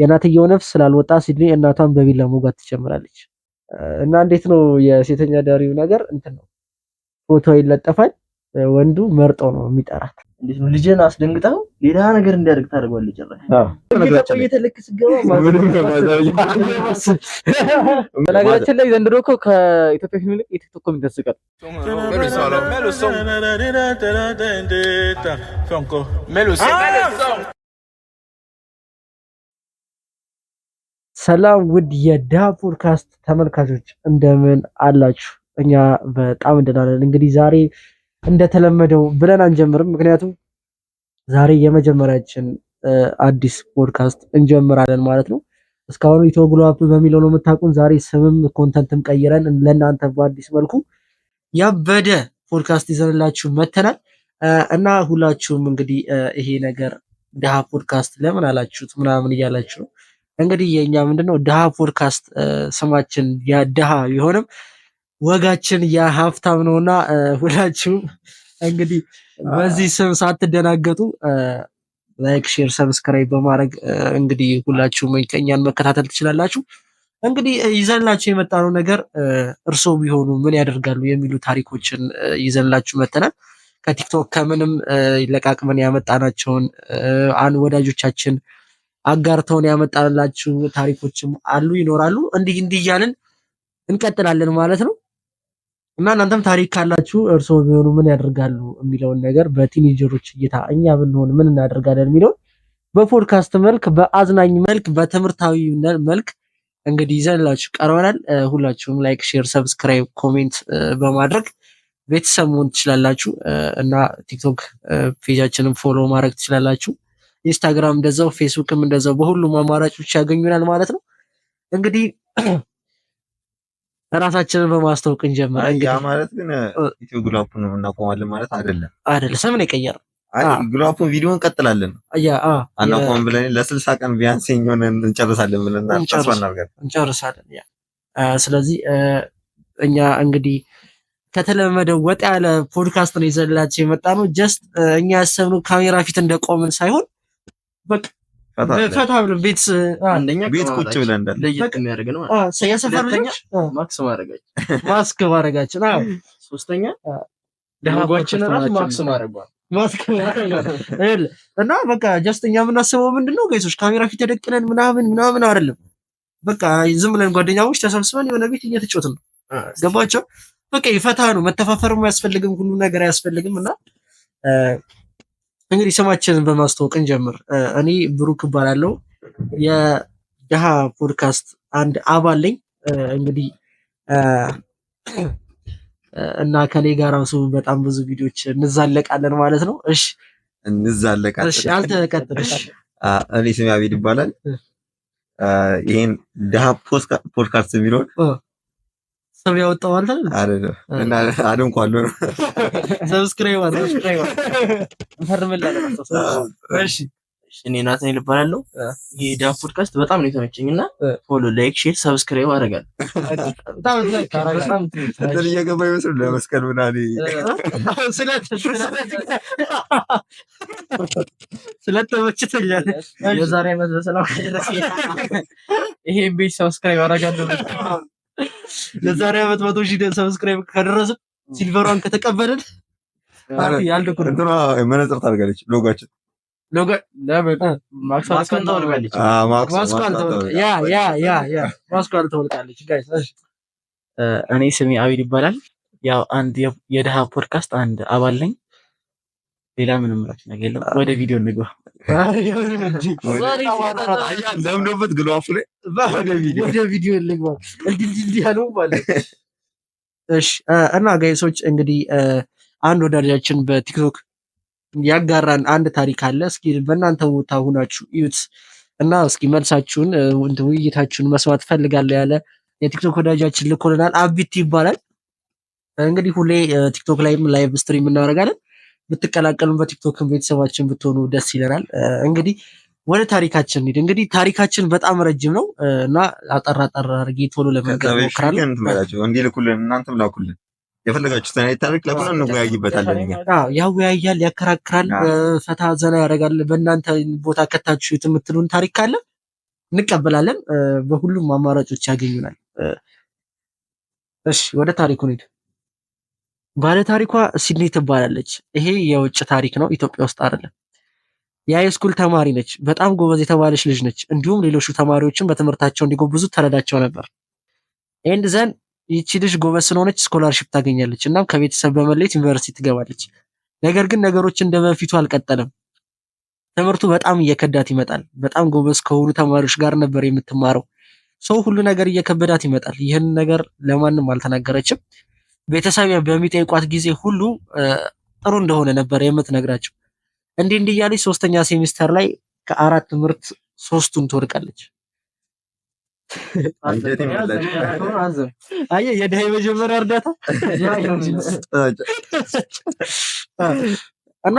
የእናትየው ነፍስ ስላልወጣ ሲድኒ እናቷን በቢላ መውጋት ትጀምራለች። እና እንዴት ነው የሴተኛ አዳሪው ነገር እንትን ነው፣ ፎቶ ይለጠፋል። ወንዱ መርጦ ነው የሚጠራት። እንዴት ነው ልጅን አስደንግጠው ሌላ ነገር እንዲያደርግ ታደርገዋለህ? ጭራሽ ቆየተ ልክ ስገባ በነገራችን ላይ ዘንድሮ እኮ ከኢትዮጵያ ፊልም ይልቅ የቲክቶክ comment ያስቃል። ሰላም ውድ የድሃ ፖድካስት ተመልካቾች እንደምን አላችሁ? እኛ በጣም ደህና ነን። እንግዲህ ዛሬ እንደተለመደው ብለን አንጀምርም፣ ምክንያቱም ዛሬ የመጀመሪያችን አዲስ ፖድካስት እንጀምራለን ማለት ነው። እስካሁን ኢትዮ ግሎ አፕ በሚለው ነው የምታውቁን። ዛሬ ስምም content ም ቀይረን ለእናንተ በአዲስ መልኩ ያበደ ፖድካስት ይዘንላችሁ መተናል እና ሁላችሁም እንግዲህ ይሄ ነገር ድሃ ፖድካስት ለምን አላችሁት ምናምን እያላችሁ ነው። እንግዲህ የኛ ምንድነው ድሃ ፖድካስት ስማችን የድሃ ቢሆንም ወጋችን የሀብታም ነውና ሁላችሁም እንግዲህ በዚህ ስም ሳትደናገጡ like፣ share፣ subscribe በማድረግ እንግዲህ ሁላችሁም እኛን መከታተል ትችላላችሁ። እንግዲህ ይዘንላችሁ የመጣነው ነገር እርስዎ ቢሆኑ ምን ያደርጋሉ የሚሉ ታሪኮችን ይዘንላችሁ መተናል። ከቲክቶክ ከምንም ለቃቅመን ያመጣናቸውን አን ወዳጆቻችን አጋርተውን ያመጣንላችሁ ታሪኮችም አሉ ይኖራሉ። እንዲህ እንዲህ እያልን እንቀጥላለን ማለት ነው። እና እናንተም ታሪክ ካላችሁ እርስዎ ቢሆኑ ምን ያደርጋሉ የሚለውን ነገር በ teenager ኦች እይታ እኛ ብንሆን ምን እናደርጋለን የሚለውን በፖድካስት መልክ፣ በአዝናኝ መልክ፣ በትምህርታዊ መልክ እንግዲህ ይዘንላችሁ ቀርበናል። ሁላችሁም like፣ share፣ subscribe፣ comment በማድረግ ቤተሰብ መሆን ትችላላችሁ እና ቲክቶክ page ኣችንን follow ማድረግ ትችላላችሁ። ኢንስታግራም እንደዛው፣ ፌስቡክም እንደዛው፣ በሁሉም አማራጮች ያገኙናል ማለት ነው። እንግዲህ ራሳችንን በማስተዋወቅ እንጀምር። ያ ማለት ግን ኢትዮ ግሎ አፕን እናቆማለን ማለት አይደለም። አይደለም፣ ስምን የቀየረው አይ ግሎ አፕን ቪዲዮ እንቀጥላለን። ያ አናቆም ብለን ለ60 ቀን ቢያንስ የኛውን እንጨርሳለን ብለን ተስፋ እናደርጋለን። እንጨርሳለን። ያ ስለዚህ እኛ እንግዲህ ከተለመደው ወጣ ያለ ፖድካስት ነው ይዘንላችሁ የመጣ ነው። Just እኛ ያሰብነው ካሜራ ፊት እንደቆምን ሳይሆን በቃ ፈታ ብለን ቤት አንደኛ ቤት ቁጭ ብለን እንዳለ ለየት የሚያደርግ ነው። የሰፈር ልጆች ማክስ ማድረጋችን ማስክ ማድረጋችን፣ አዎ፣ ሶስተኛ ሎጓችን ራሱ ማክስ ማድረጓል ማስክ እና በቃ just እኛ የምናስበው ምንድነው guys ኦች ካሜራ ፊት ተደቅነን ምናምን ምናምን አይደለም። በቃ ዝም ብለን ጓደኛሞች ተሰብስበን የሆነ ቤት እየተጫወትን ነው። ገባቸው? በቃ ፈታ ነው። መተፋፈርም አያስፈልግም፣ ሁሉ ነገር አያስፈልግም። እና እንግዲህ ስማችንን በማስተዋወቅ እንጀምር። እኔ ብሩክ እባላለሁ። የድሃ ፖድካስት አንድ አባል ነኝ። እንግዲህ እና ከኔ ጋር ራሱ በጣም ብዙ ቪዲዮዎች እንዛለቃለን ማለት ነው። እሺ እንዛለቃለን። እሺ አንተ ቀጥል። እሺ እኔ ስሜ አቤል ይባላል። ይሄን ድሃ ፖድካስት የሚለውን ስም ያወጣው አንተ አይደለም እና አድንኳለሁ ነው። Subscribe አድርግ። እንፈርምላለን። እሺ እኔ ናትናኤል እባላለሁ። ይሄ ድሃ ፖድካስት በጣም ነው የተመቸኝ እና follow፣ like፣ share፣ subscribe አደርጋለሁ። በጣም እንትን እየገባ ይመስል ለመስቀል ምናምን ስለተመችቶኛል። የዛሬ ዓመት በሰላም ከደረሰ ይሄን ቤት subscribe አደርጋለሁ። ለዛሬ ዓመት 100,000 subscribe ከደረስን silver ሯን ከተቀበልን እንትኗ መነጽር ታደርጋለች ሎጓችን ማስኳን ታወልቃለች። ማስኳን ያ ያ ያ ያ ማስኳን ታወልቃለች። Guys እሺ እኔ ስሜ አቤል ይባላል። ያው አንድ የድሃ ፖድካስት አንድ አባል ነኝ። ሌላ ምንም እምላችሁ ነገር የለም። ወደ ቪዲዮ እንግባ። ለምዶበት ግሎ አፉ ላይ ወደ ቪዲዮ እንግባ። እንዲህ እንዲህ ያለው ማለት እሺ። እና guys ኦች እንግዲህ አንድ ወዳጃችን በቲክቶክ ያጋራን አንድ ታሪክ አለ። እስኪ በእናንተ ቦታ ሁናችሁ እዩት እና እስኪ መልሳችሁን ውይይታችሁን መስማት ፈልጋለሁ ያለ የቲክቶክ ወዳጃችን ልኮልናል። አቢቲ ይባላል። እንግዲህ ሁሌ ቲክቶክ ላይም live stream እናደርጋለን። ብትቀላቀሉን በቲክቶክም ቤተሰባችን ብትሆኑ ደስ ይለናል። እንግዲህ ወደ ታሪካችን እንሂድ። እንግዲህ ታሪካችን በጣም ረጅም ነው እና አጠር አጠር አድርጌ ቶሎ ለመንገር እሞክራለሁ። እንዲልኩልን እናንተም ላኩልን የፈለጋችሁትን አይነት ታሪክ ላኩልን፣ እንወያይበታለን። እኛ ያወያያል፣ ያከራክራል፣ ፈታ ዘና ያደርጋል። በእናንተ ቦታ ከታችሁት የምትሉን ታሪክ ካለ እንቀበላለን። በሁሉም አማራጮች ያገኙናል። እሺ ወደ ታሪኩ እንሂድ። ባለ ታሪኳ ሲድኒ ትባላለች። ይሄ የውጭ ታሪክ ነው፣ ኢትዮጵያ ውስጥ አይደለም። የ high school ተማሪ ነች። በጣም ጎበዝ የተባለች ልጅ ነች። እንዲሁም ሌሎቹ ተማሪዎችን በትምህርታቸው እንዲጎብዙ ተረዳቸው ነበር። And then ይቺ ልጅ ጎበዝ ስለሆነች scholarship ታገኛለች። እናም ከቤተሰብ በመለየት ዩኒቨርሲቲ ትገባለች። ነገር ግን ነገሮች እንደ በፊቱ አልቀጠለም። ትምህርቱ በጣም እየከዳት ይመጣል። በጣም ጎበዝ ከሆኑ ተማሪዎች ጋር ነበር የምትማረው። So ሁሉ ነገር እየከበዳት ይመጣል። ይህን ነገር ለማንም አልተናገረችም። ቤተሰብ በሚጠይቋት ጊዜ ሁሉ ጥሩ እንደሆነ ነበር የምትነግራቸው። እንዲህ እንዲህ እያለች ሶስተኛ ሴሚስተር ላይ ከአራት ትምህርት ሶስቱን ትወድቃለች። አንጀቴን በላች። አየህ የድሃ የመጀመሪያ እርዳታ እና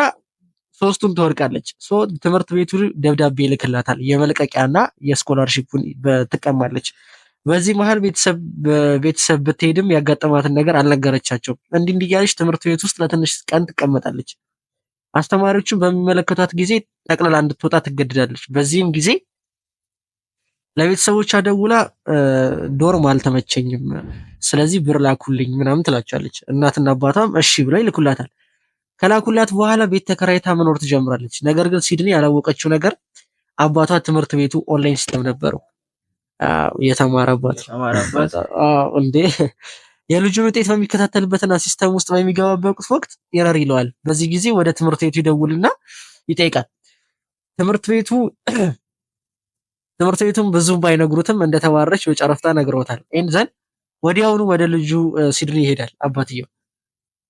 ሶስቱን ትወድቃለች። So ትምህርት ቤቱ ደብዳቤ ይልክላታል። የመልቀቂያና የ scholarship ኡን ትቀማለች። በዚህ መሀል ቤተሰብ ብትሄድም ያጋጠማትን ነገር አልነገረቻቸውም። እንዲህ እንዲህ እያለች ትምህርት ቤት ውስጥ ለትንሽ ቀን ትቀመጣለች። አስተማሪዎችን በሚመለከቷት ጊዜ ጠቅልላ እንድትወጣ ትገደዳለች። በዚህም ጊዜ ለቤተሰቦቿ ደውላ dorm አልተመቸኝም፣ ስለዚህ ብር ላኩልኝ ምናምን ትላቸዋለች። እናትና አባቷም እሺ ብለው ይልኩላታል። ከላኩላት በኋላ ቤት ተከራይታ መኖር ትጀምራለች። ነገር ግን ሲድኒ ያላወቀችው ነገር አባቷ ትምህርት ቤቱ online system ነበረው። አዎ የተማረ አባት አዎ እንዴ የልጁን ውጤት በሚከታተልበትና system ውስጥ በሚገባበት ወቅት error ይለዋል። በዚህ ጊዜ ወደ ትምህርት ቤቱ ይደውልና ይጠይቃል። ትምህርት ቤቱም ብዙም ባይነግሩትም እንደተባረረች በጨረፍታ ነግረውታል። And then ወዲያውኑ ወደ ልጁ ሲድኒ ይሄዳል አባትየው።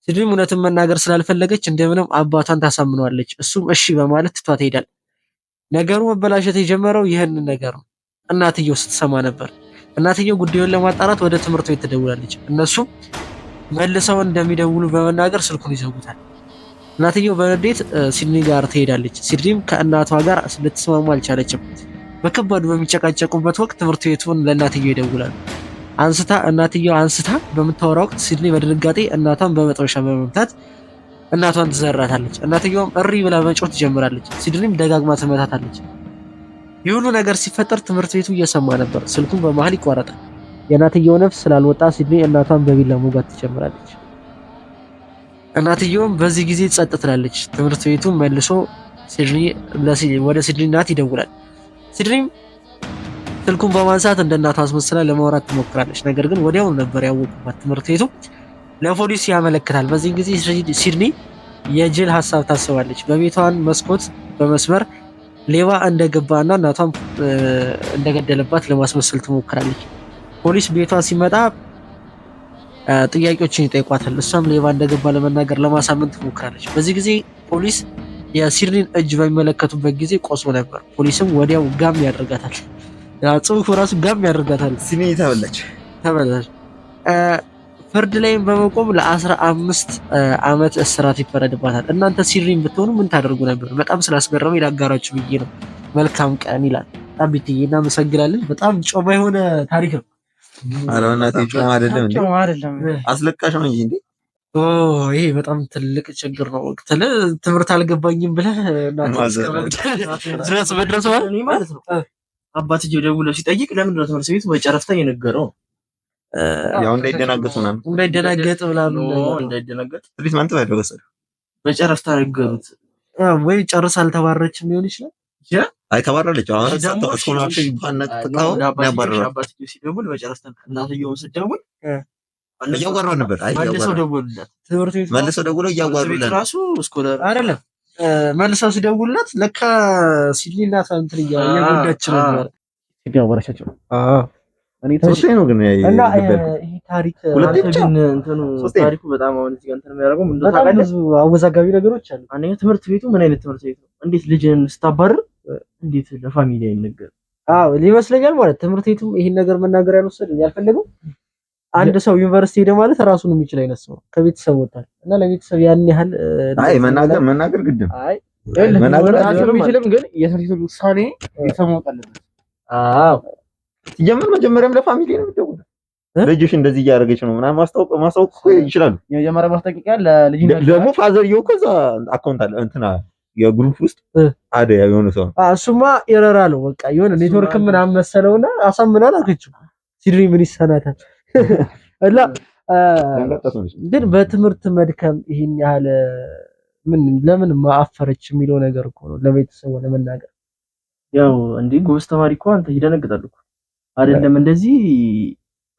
ሲድኒም እውነትን መናገር ስላልፈለገች እንደምንም አባቷን ታሳምነዋለች። እሱም እሺ በማለት ትቷት ይሄዳል። ነገሩ መበላሸት የጀመረው ይህንን ነገር ነው። እናትየው ስትሰማ ነበር። እናትየው ጉዳዩን ለማጣራት ወደ ትምህርት ቤት ትደውላለች። እነሱም መልሰው እንደሚደውሉ በመናገር ስልኩን ይዘጉታል። እናትየው በንዴት ሲድኒ ጋር ትሄዳለች። ሲድኒም ከእናቷ ጋር ልትስማማ አልቻለችም። በከባዱ በሚጨቃጨቁበት ወቅት ትምህርት ቤቱን ለእናትየው ይደውላሉ። እናትየው አንስታ በምታወራ ወቅት ሲድኒ በድንጋጤ እናቷን በመጥበሻ በመምታት እናቷን ትዘራታለች። እናትየውም እሪ ብላ መጮህ ትጀምራለች። ሲድኒም ደጋግማ ትመታታለች። ይህ ሁሉ ነገር ሲፈጠር ትምህርት ቤቱ እየሰማ ነበር። ስልኩን በመሃል ይቋረጣል። የእናትየው ነፍስ ስላልወጣ ሲድኒ እናቷን በቢላ መውጋት ትጀምራለች። እናትየውም በዚህ ጊዜ ጸጥ ትላለች። ትምህርት ቤቱ መልሶ ወደ ሲድኒ እናት ይደውላል። ሲድኒም ስልኩን በማንሳት እንደ እናቷ አስመስላ ለማውራት ትሞክራለች። ነገር ግን ወዲያውኑ ነበር ያወቁባት። ትምህርት ቤቱ ለፖሊስ ያመለክታል። በዚህ ጊዜ ሲድኒ የጅል ሀሳብ ታስባለች። በቤቷን መስኮት በመስበር ሌባ እንደገባና እናቷን እንደገደለባት ለማስመሰል ትሞክራለች። ፖሊስ ቤቷ ሲመጣ ጥያቄዎችን ይጠይቋታል። እሷም ሌባ እንደገባ ለመናገር ለማሳመን ትሞክራለች። በዚህ ጊዜ ፖሊስ የሲድኒን እጅ በሚመለከቱበት ጊዜ ቆስሎ ነበር። ፖሊስም ወዲያው ጋም ያደርጋታል። ጽሁፉ ራሱ ጋም ያደርጋታል። ሲድኒ ተበላች ተበላች። ፍርድ ላይም በመቆም ለ15 ዓመት እስራት ይፈረድባታል። እናንተ ሲድኒን ብትሆኑ ምን ታደርጉ ነበር? በጣም ስላስገረመኝ ላጋራችሁ ብዬ ነው። መልካም ቀን ይላል። አቢትዬ እናመሰግናለን። በጣም ጮማ የሆነ ታሪክ ነው። ኧረ በእናትህ ጮማ አይደለም እንዴ? ጮማ አይደለም፣ አስለቃሽ ነው እንጂ እንዴ። ይሄ በጣም ትልቅ ችግር ነው። ትምህርት አልገባኝም ብለህ ድረስ መድረስ ማለት ነው። አባትየው ደውሎ ሲጠይቅ ለምንድን ነው ትምህርት ቤቱ በጨረፍታ የነገረው? ያው እንዳይደናገጥ ምናምን እንዳይደናገጥ ምናምን እንዳይደናገጥ treatment ባይወሰድ በጨረፍታ ነገሩት። ወይ ጨርስ አልተባረችም ሊሆን ይችላል። አይ ተባራለች። አሁን scholarship ባነጥቀው ያባረራል። አባትየው ሲደውል በጨረፍታ እናትየውም ስትደውል እያዋራው ነበር። አይ መልሰው ደወሉለት። ትምህርት ቤቱ መልሰው ደውለው እያዋሩለት ራሱ scholar አይደለም መልሰው ሲደውሉለት ለካ ሲድኒ እናቷ እንትን እየጎዳች ነበር። ያወራቻቸው ሶስቴ ነው ግን እና ይሄ ታሪክ ሁለቴ ብቻ እንትኑ ታሪኩ በጣም አሁን እዚህ ጋር እንትን የሚያደርገው ምንድን ነው በጣም ታውቃለህ? ብዙ አወዛጋቢ ነገሮች አሉ። አንደኛ ትምህርት ቤቱ ምን አይነት ትምህርት ቤት ነው? እንዴት ልጅን ስታባርር እንዴት ለ family አይነገርም? አዎ ሊመስለኛል ማለት ትምህርት ቤቱ ይሄን ነገር መናገር ያልወሰደ ያልፈለገው አንድ ሰው ዩኒቨርሲቲ ሄደ ማለት ራሱን የሚችል አይነት ሰው ነው። ከቤተሰብ ወጥቷል እና ለቤተሰብ ያን ያህል አይ መናገር ግድ ነው። አይ መናገር የሚችልም ግን የትምህርት ቤቱ ውሳኔ ቤተሰብ ማወቅ አለበት። አዎ ሲጀምር መጀመሪያም ለ family ነው የሚደውለው። ልጅሽ እንደዚህ እያደረገች ነው ምናምን ማስታወቅ እኮ ይችላሉ። የመጀመሪያ ማስጠንቀቂያ ለልጅ ደግሞ father የው እኮ እዛ account አለ እንትና የ group ውስጥ add የሆነ ሰው ነው። እሱማ error አለው በቃ የሆነ ኔትወርክ ምናምን መሰለውና አሳምናል አልከችው። ሲድሪ ምን ይሰናታል? እና ግን በትምህርት መድከም ይሄን ያህል ምን ለምን ማአፈረች የሚለው ነገር እኮ ነው ለቤተሰቡ ለመናገር። ያው እንዴ ጎበዝ ተማሪ እኮ አንተ ይደነግጣል እኮ አይደለም እንደዚህ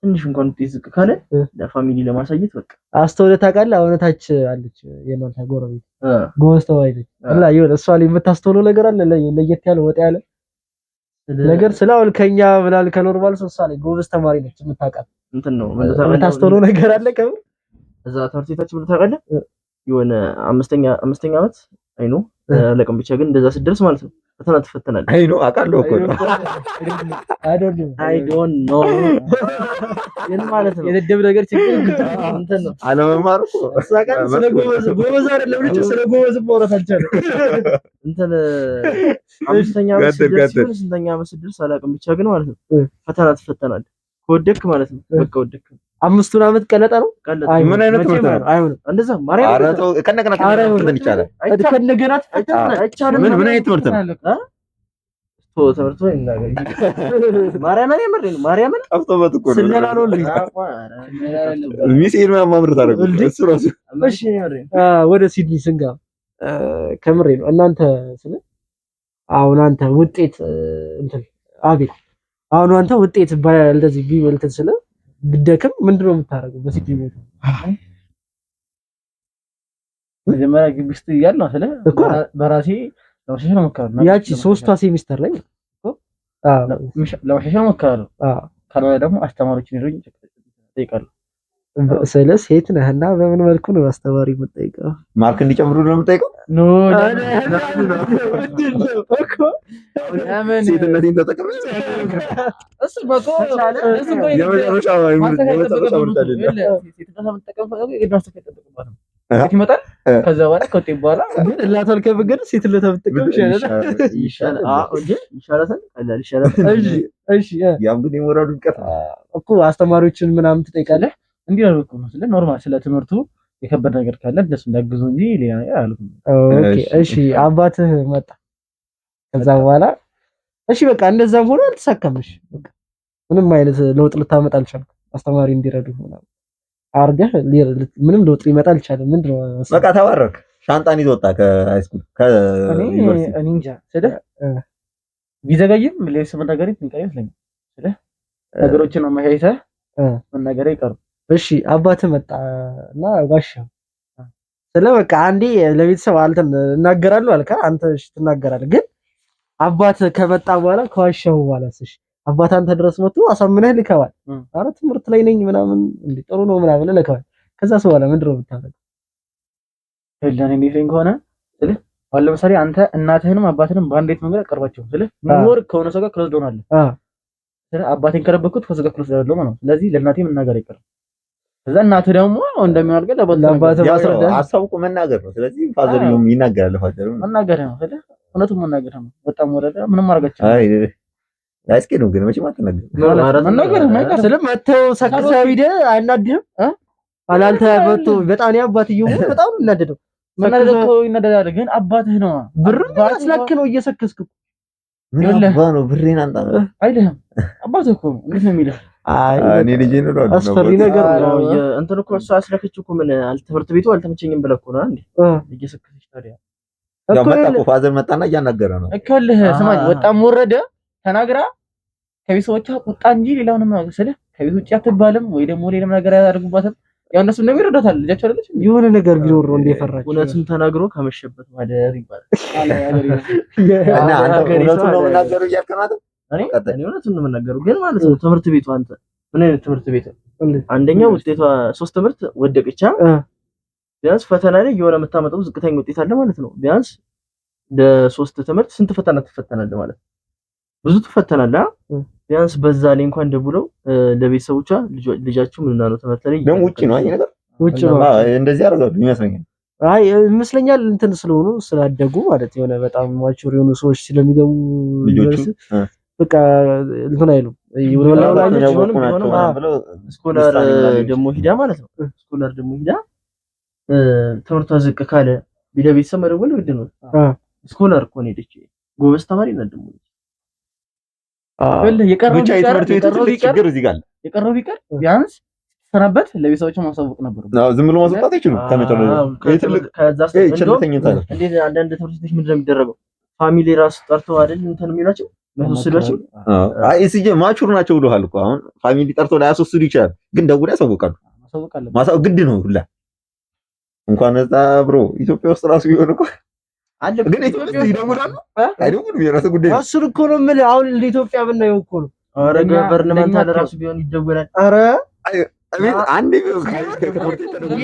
ትንሽ እንኳን ውጤት ዝቅ ካለ ለ family ለማሳየት በቃ አስተውለህ ታውቃለህ? አሁን ታች አለች የእናንተ ጎረቤት ጎበዝ ተማሪ ነች። እና የሆነ እሷ ላይ የምታስተውለው ነገር አለ ለየት ያለ ወጣ ያለ ነገር ስለ አሁን ከኛ ብላል ከ normal ሰው እሷ ላይ ጎበዝ ተማሪ ነች የምታውቃት እንትን ነው የምታስተውለው ነገር አለ ከምር እዛ ትምህርት ቤታችን ምን ታውቃለህ? የሆነ አምስተኛ ዓመት I know አለቅም ብቻ ግን እንደዛ ስትደርስ ማለት ነው ፈተና ትፈተናለህ። I know አውቃለሁ እኮ ነው። I don't know ግን ማለት ነው የደደብ ነገር ችግር እንትን ነው አለመማር እኮ እሷ ጋር ስለ ጎበዝ ጎበዝ አይደለም ልጅ ስለ ጎበዝ ማውራት አልቻለም። እንትን አምስተኛ ዓመት ስትደርስ ይሁን ስንተኛ ዓመት ስትደርስ አላውቅም ብቻ ግን ማለት ነው ፈተና ትፈተናለህ። ከወደክ ማለት ነው በቃ ወደክ። አምስቱን ዓመት ቀለጠ ነው። ምን አይነት ትምህርት ነው? አይሆንም። እንደዛ ማርያም ኧረ ተው፣ ከእንደገና ትፈተን ይቻላል። ከእንደገና ትፈተን አይቻልም። ምን አይነት ትምህርት ነው? ትምህርቱ ይናገር ማርያምን፣ የምሬን ነው። ማርያምን ጠፍቶበት እኮ ነው። ስለላ ነው ልጅ ሚስኤል ምናምን ማምረት አደረጉ እሱ ራሱ። እሺ ወደ ሲድኒ ስንገባ ከምሬ ነው። እናንተ ስለ አሁን አንተ ውጤት እንትን አቤት አሁን አንተ ውጤት እንደዚህ ቢበልጥ ስለ ብደክም ምንድን ነው የምታደርገው? በሲድኒ ቦታ መጀመሪያ ግቢ ውስጥ እያለሁ ስለ በራሴ ለማሻሻል እሞክራለሁ። ያቺ ሶስቷ ሴሚስተር ላይ ለማሻሻል እሞክራለሁ። ካልሆነ ደግሞ አስተማሪዎችን ይሩኝ እጠይቃለሁ። ስለ ሴት ነህና በምን መልኩ ነው አስተማሪ የምጠይቀው? mark እንዲጨምሩ ነው የምጠይቀው? No ሴትነቴን ተጠቅሜ እሱ በኮ የመጨረሻ ምርጫ ይመጣል። ከዛ በኋላ ከውጤት በኋላ ግን እናቷን ከመገደል ሴትነቷ ብትጠቀም ይሻላል። ይሻላል። እሺ ያም ግን የሞራሉ ድቀት እኮ አስተማሪዎችን ምናምን ትጠይቃለህ። እንዲህ ነው እኮ ስለ normal ስለ ትምህርቱ የከበደ ነገር ካለ እነሱ እንዲያግዙ እንጂ ሌላ ነገር አልኩም። Okay እሺ። አባትህ መጣ። ከዛ በኋላ እሺ በቃ እንደዛም ሆኖ አልተሳካም። እሺ በቃ ምንም አይነት ለውጥ ልታመጣ አልቻልኩም። አስተማሪ እንዲረዱ ምናምን አድርገህ ምንም ለውጥ ሊመጣ አልቻለም። ምንድን ነው በቃ ተባረክ። ሻንጣን ይዞ ወጣ ከ high school ከዩኒቨርሲቲ። እኔ እንጃ ስለ ቢዘገይም ለቤተሰብ መናገሬ ጥንቃቄ ይመስለኛል። ስለ ነገሮችን አመቻችተህ መናገሬ አይቀርም። እሺ አባትህ መጣ እና ዋሻው ስለ በቃ አንዴ ለቤተሰብ አንተን እናገራለሁ አልካ አንተ እሺ ትናገራለህ። ግን አባትህ ከመጣ በኋላ ከዋሻው በኋላ እሺ አባት አንተ ድረስ መጥቶ አሳምነህ ልከዋል። ኧረ ትምህርት ላይ ነኝ ምናምን እንዴ ጥሩ ነው ምናምን ልከዋል። ከዛ ሰው በኋላ ምንድን ነው የምታደርገው? ለኔ የሚመስለኝ ከሆነ ስልህ አሁን ለምሳሌ አንተ እናትህንም አባትህንም በአንድ ቤት መንገድ አቀርባቸውም ስልህ more ከሆነ ሰው ጋር close ትሆናለህ። ስልህ አባቴን ከረበኩት ከሰው ጋር close አይደለሁም ማለት ነው። ስለዚህ ለእናቴ መናገር አይቀርም። ከዛ እናትህ ደግሞ እንደሚያደርገው ለአባትህ ማስረዳት ሀሳቡ እኮ መናገር ነው። ስለዚህ father ይናገራል። father መናገር ነው ስልህ እውነቱን መናገር ነው። በጣም ወረደ ምንም አደርጋቸው አይ አያስኬድም ግን መቼም አትናገርም። መናገር መናገር ስልህ መተው ሰክሰህ ሂደህ አያናድህም? አላልተ መቶ በጣም እኔ አባትዬው በጣም ነው የምናደደው። መናደድ እኮ ይናደዳል፣ ግን አባትህ ነው። ብሩን አስላክ ነው እየሰከስክ እኮ ምን አባ ነው ብሬን አንጣ አይልህም። አባትህ እኮ እንዴት ነው የሚልህ? አይ እኔ ልጄ ነው እለዋለሁ። አስፈሪ ነገር ነው። እንትን እኮ እሷ አስለከችው እኮ ምን ትምህርት ቤቱ አልተመቸኝም ብለህ እኮ ነው እንዴ እየሰከሰች ታዲያ ያው መጣ እኮ father መጣና እያናገረ ነው እኮ ልህ ስማኝ፣ ወጣም ወረደ ተናግራ ከቤተሰቦቿ ቁጣ እንጂ ሌላውንም ስልህ ከቤት ውጭ አትባልም ወይ ደግሞ ሌላም ነገር አያደርጉባትም። ያው እነሱም ደግሞ ይረዳታል። ልጃቸው አይደለች የሆነ ነገር ቢኖር ነው እንደ የፈራች እውነቱን ተናግሮ ከመሸበት ማደር ይባላል። እና አንተ እውነቱን ነው የምናገረው እያልክ ነው አይደል? እኔ እውነቱን ነው የምናገረው፣ ግን ማለት ነው ትምህርት ቤቱ አንተ ምን አይነት ትምህርት ቤት ነው? አንደኛው ውጤቷ 3 ትምህርት ወደቅቻ ቢያንስ ፈተና ላይ የሆነ የምታመጣው ዝቅተኛ ውጤት አለ ማለት ነው። ቢያንስ ለሶስት ትምህርት ስንት ፈተና ትፈተናለህ ማለት ነው? ብዙ ትፈተናለህ። ቢያንስ በዛ ላይ እንኳን ደውለው ለቤተሰቦቿ ልጃችሁ ምን ነው ትምህርት ላይ ደግሞ ውጪ ነው አይ ነገር ውጪ ነው እንደዚህ አደርጋለሁ ይመስለኛል። አይ ይመስለኛል እንትን ስለሆኑ ስላደጉ ማለት የሆነ በጣም mature የሆኑ ሰዎች ስለሚገቡ ልጆቹ በቃ እንትን አይሉም። scholar ደግሞ ሂዳ ማለት ነው scholar ደግሞ ሂዳ ትምህርቷ ዝቅ ካለ ለቤተሰብ መደወል ግድ ነው። Scholar እኮ ነው የሄደች፣ ጎበዝ ተማሪ ናት ደግሞ። የቀረው ብቻ የትምህርት ቤቱ ትልቅ ችግር እዚህ ጋር አለ። የቀረው ቢቀር ቢያንስ ሰነበት ለቤተሰቦች ማሳወቅ ነበር። አዎ፣ ዝም ብሎ ማስወጣት አይችሉም። ከመጨረሻው ይሄ ትልቅ ከዛ ይሄ ቸልተኝነት አለ። እንዴት አንዳንድ ትምህርት ቤቶች ምንድን ነው የሚደረገው? Family ራሱ ጠርተው አይደል እንትን የሚሏቸው የሚያስወስዷቸው። አይ እስጂ mature ናቸው ብለሃል እኮ አሁን family ጠርተው ላያስወስዱ ይችላል፣ ግን ደውለው ያሳውቃሉ። ማሳወቅ አለበት። ማሳወቅ ግድ ነው ሁላ እንኳን እዛ bro ኢትዮጵያ ውስጥ ራሱ ቢሆን እኮ አለ ግን ኢትዮጵያ ውስጥ ይደውላሉ አይደውሉም? የራሱ ጉዳይ ነው። እሱን እኮ ነው የምልህ። አሁን እንደ ኢትዮጵያ ብናየው እኮ ነው። ኧረ governmental ራሱ ቢሆን ይደወላል። ኧረ አቤት አንዴ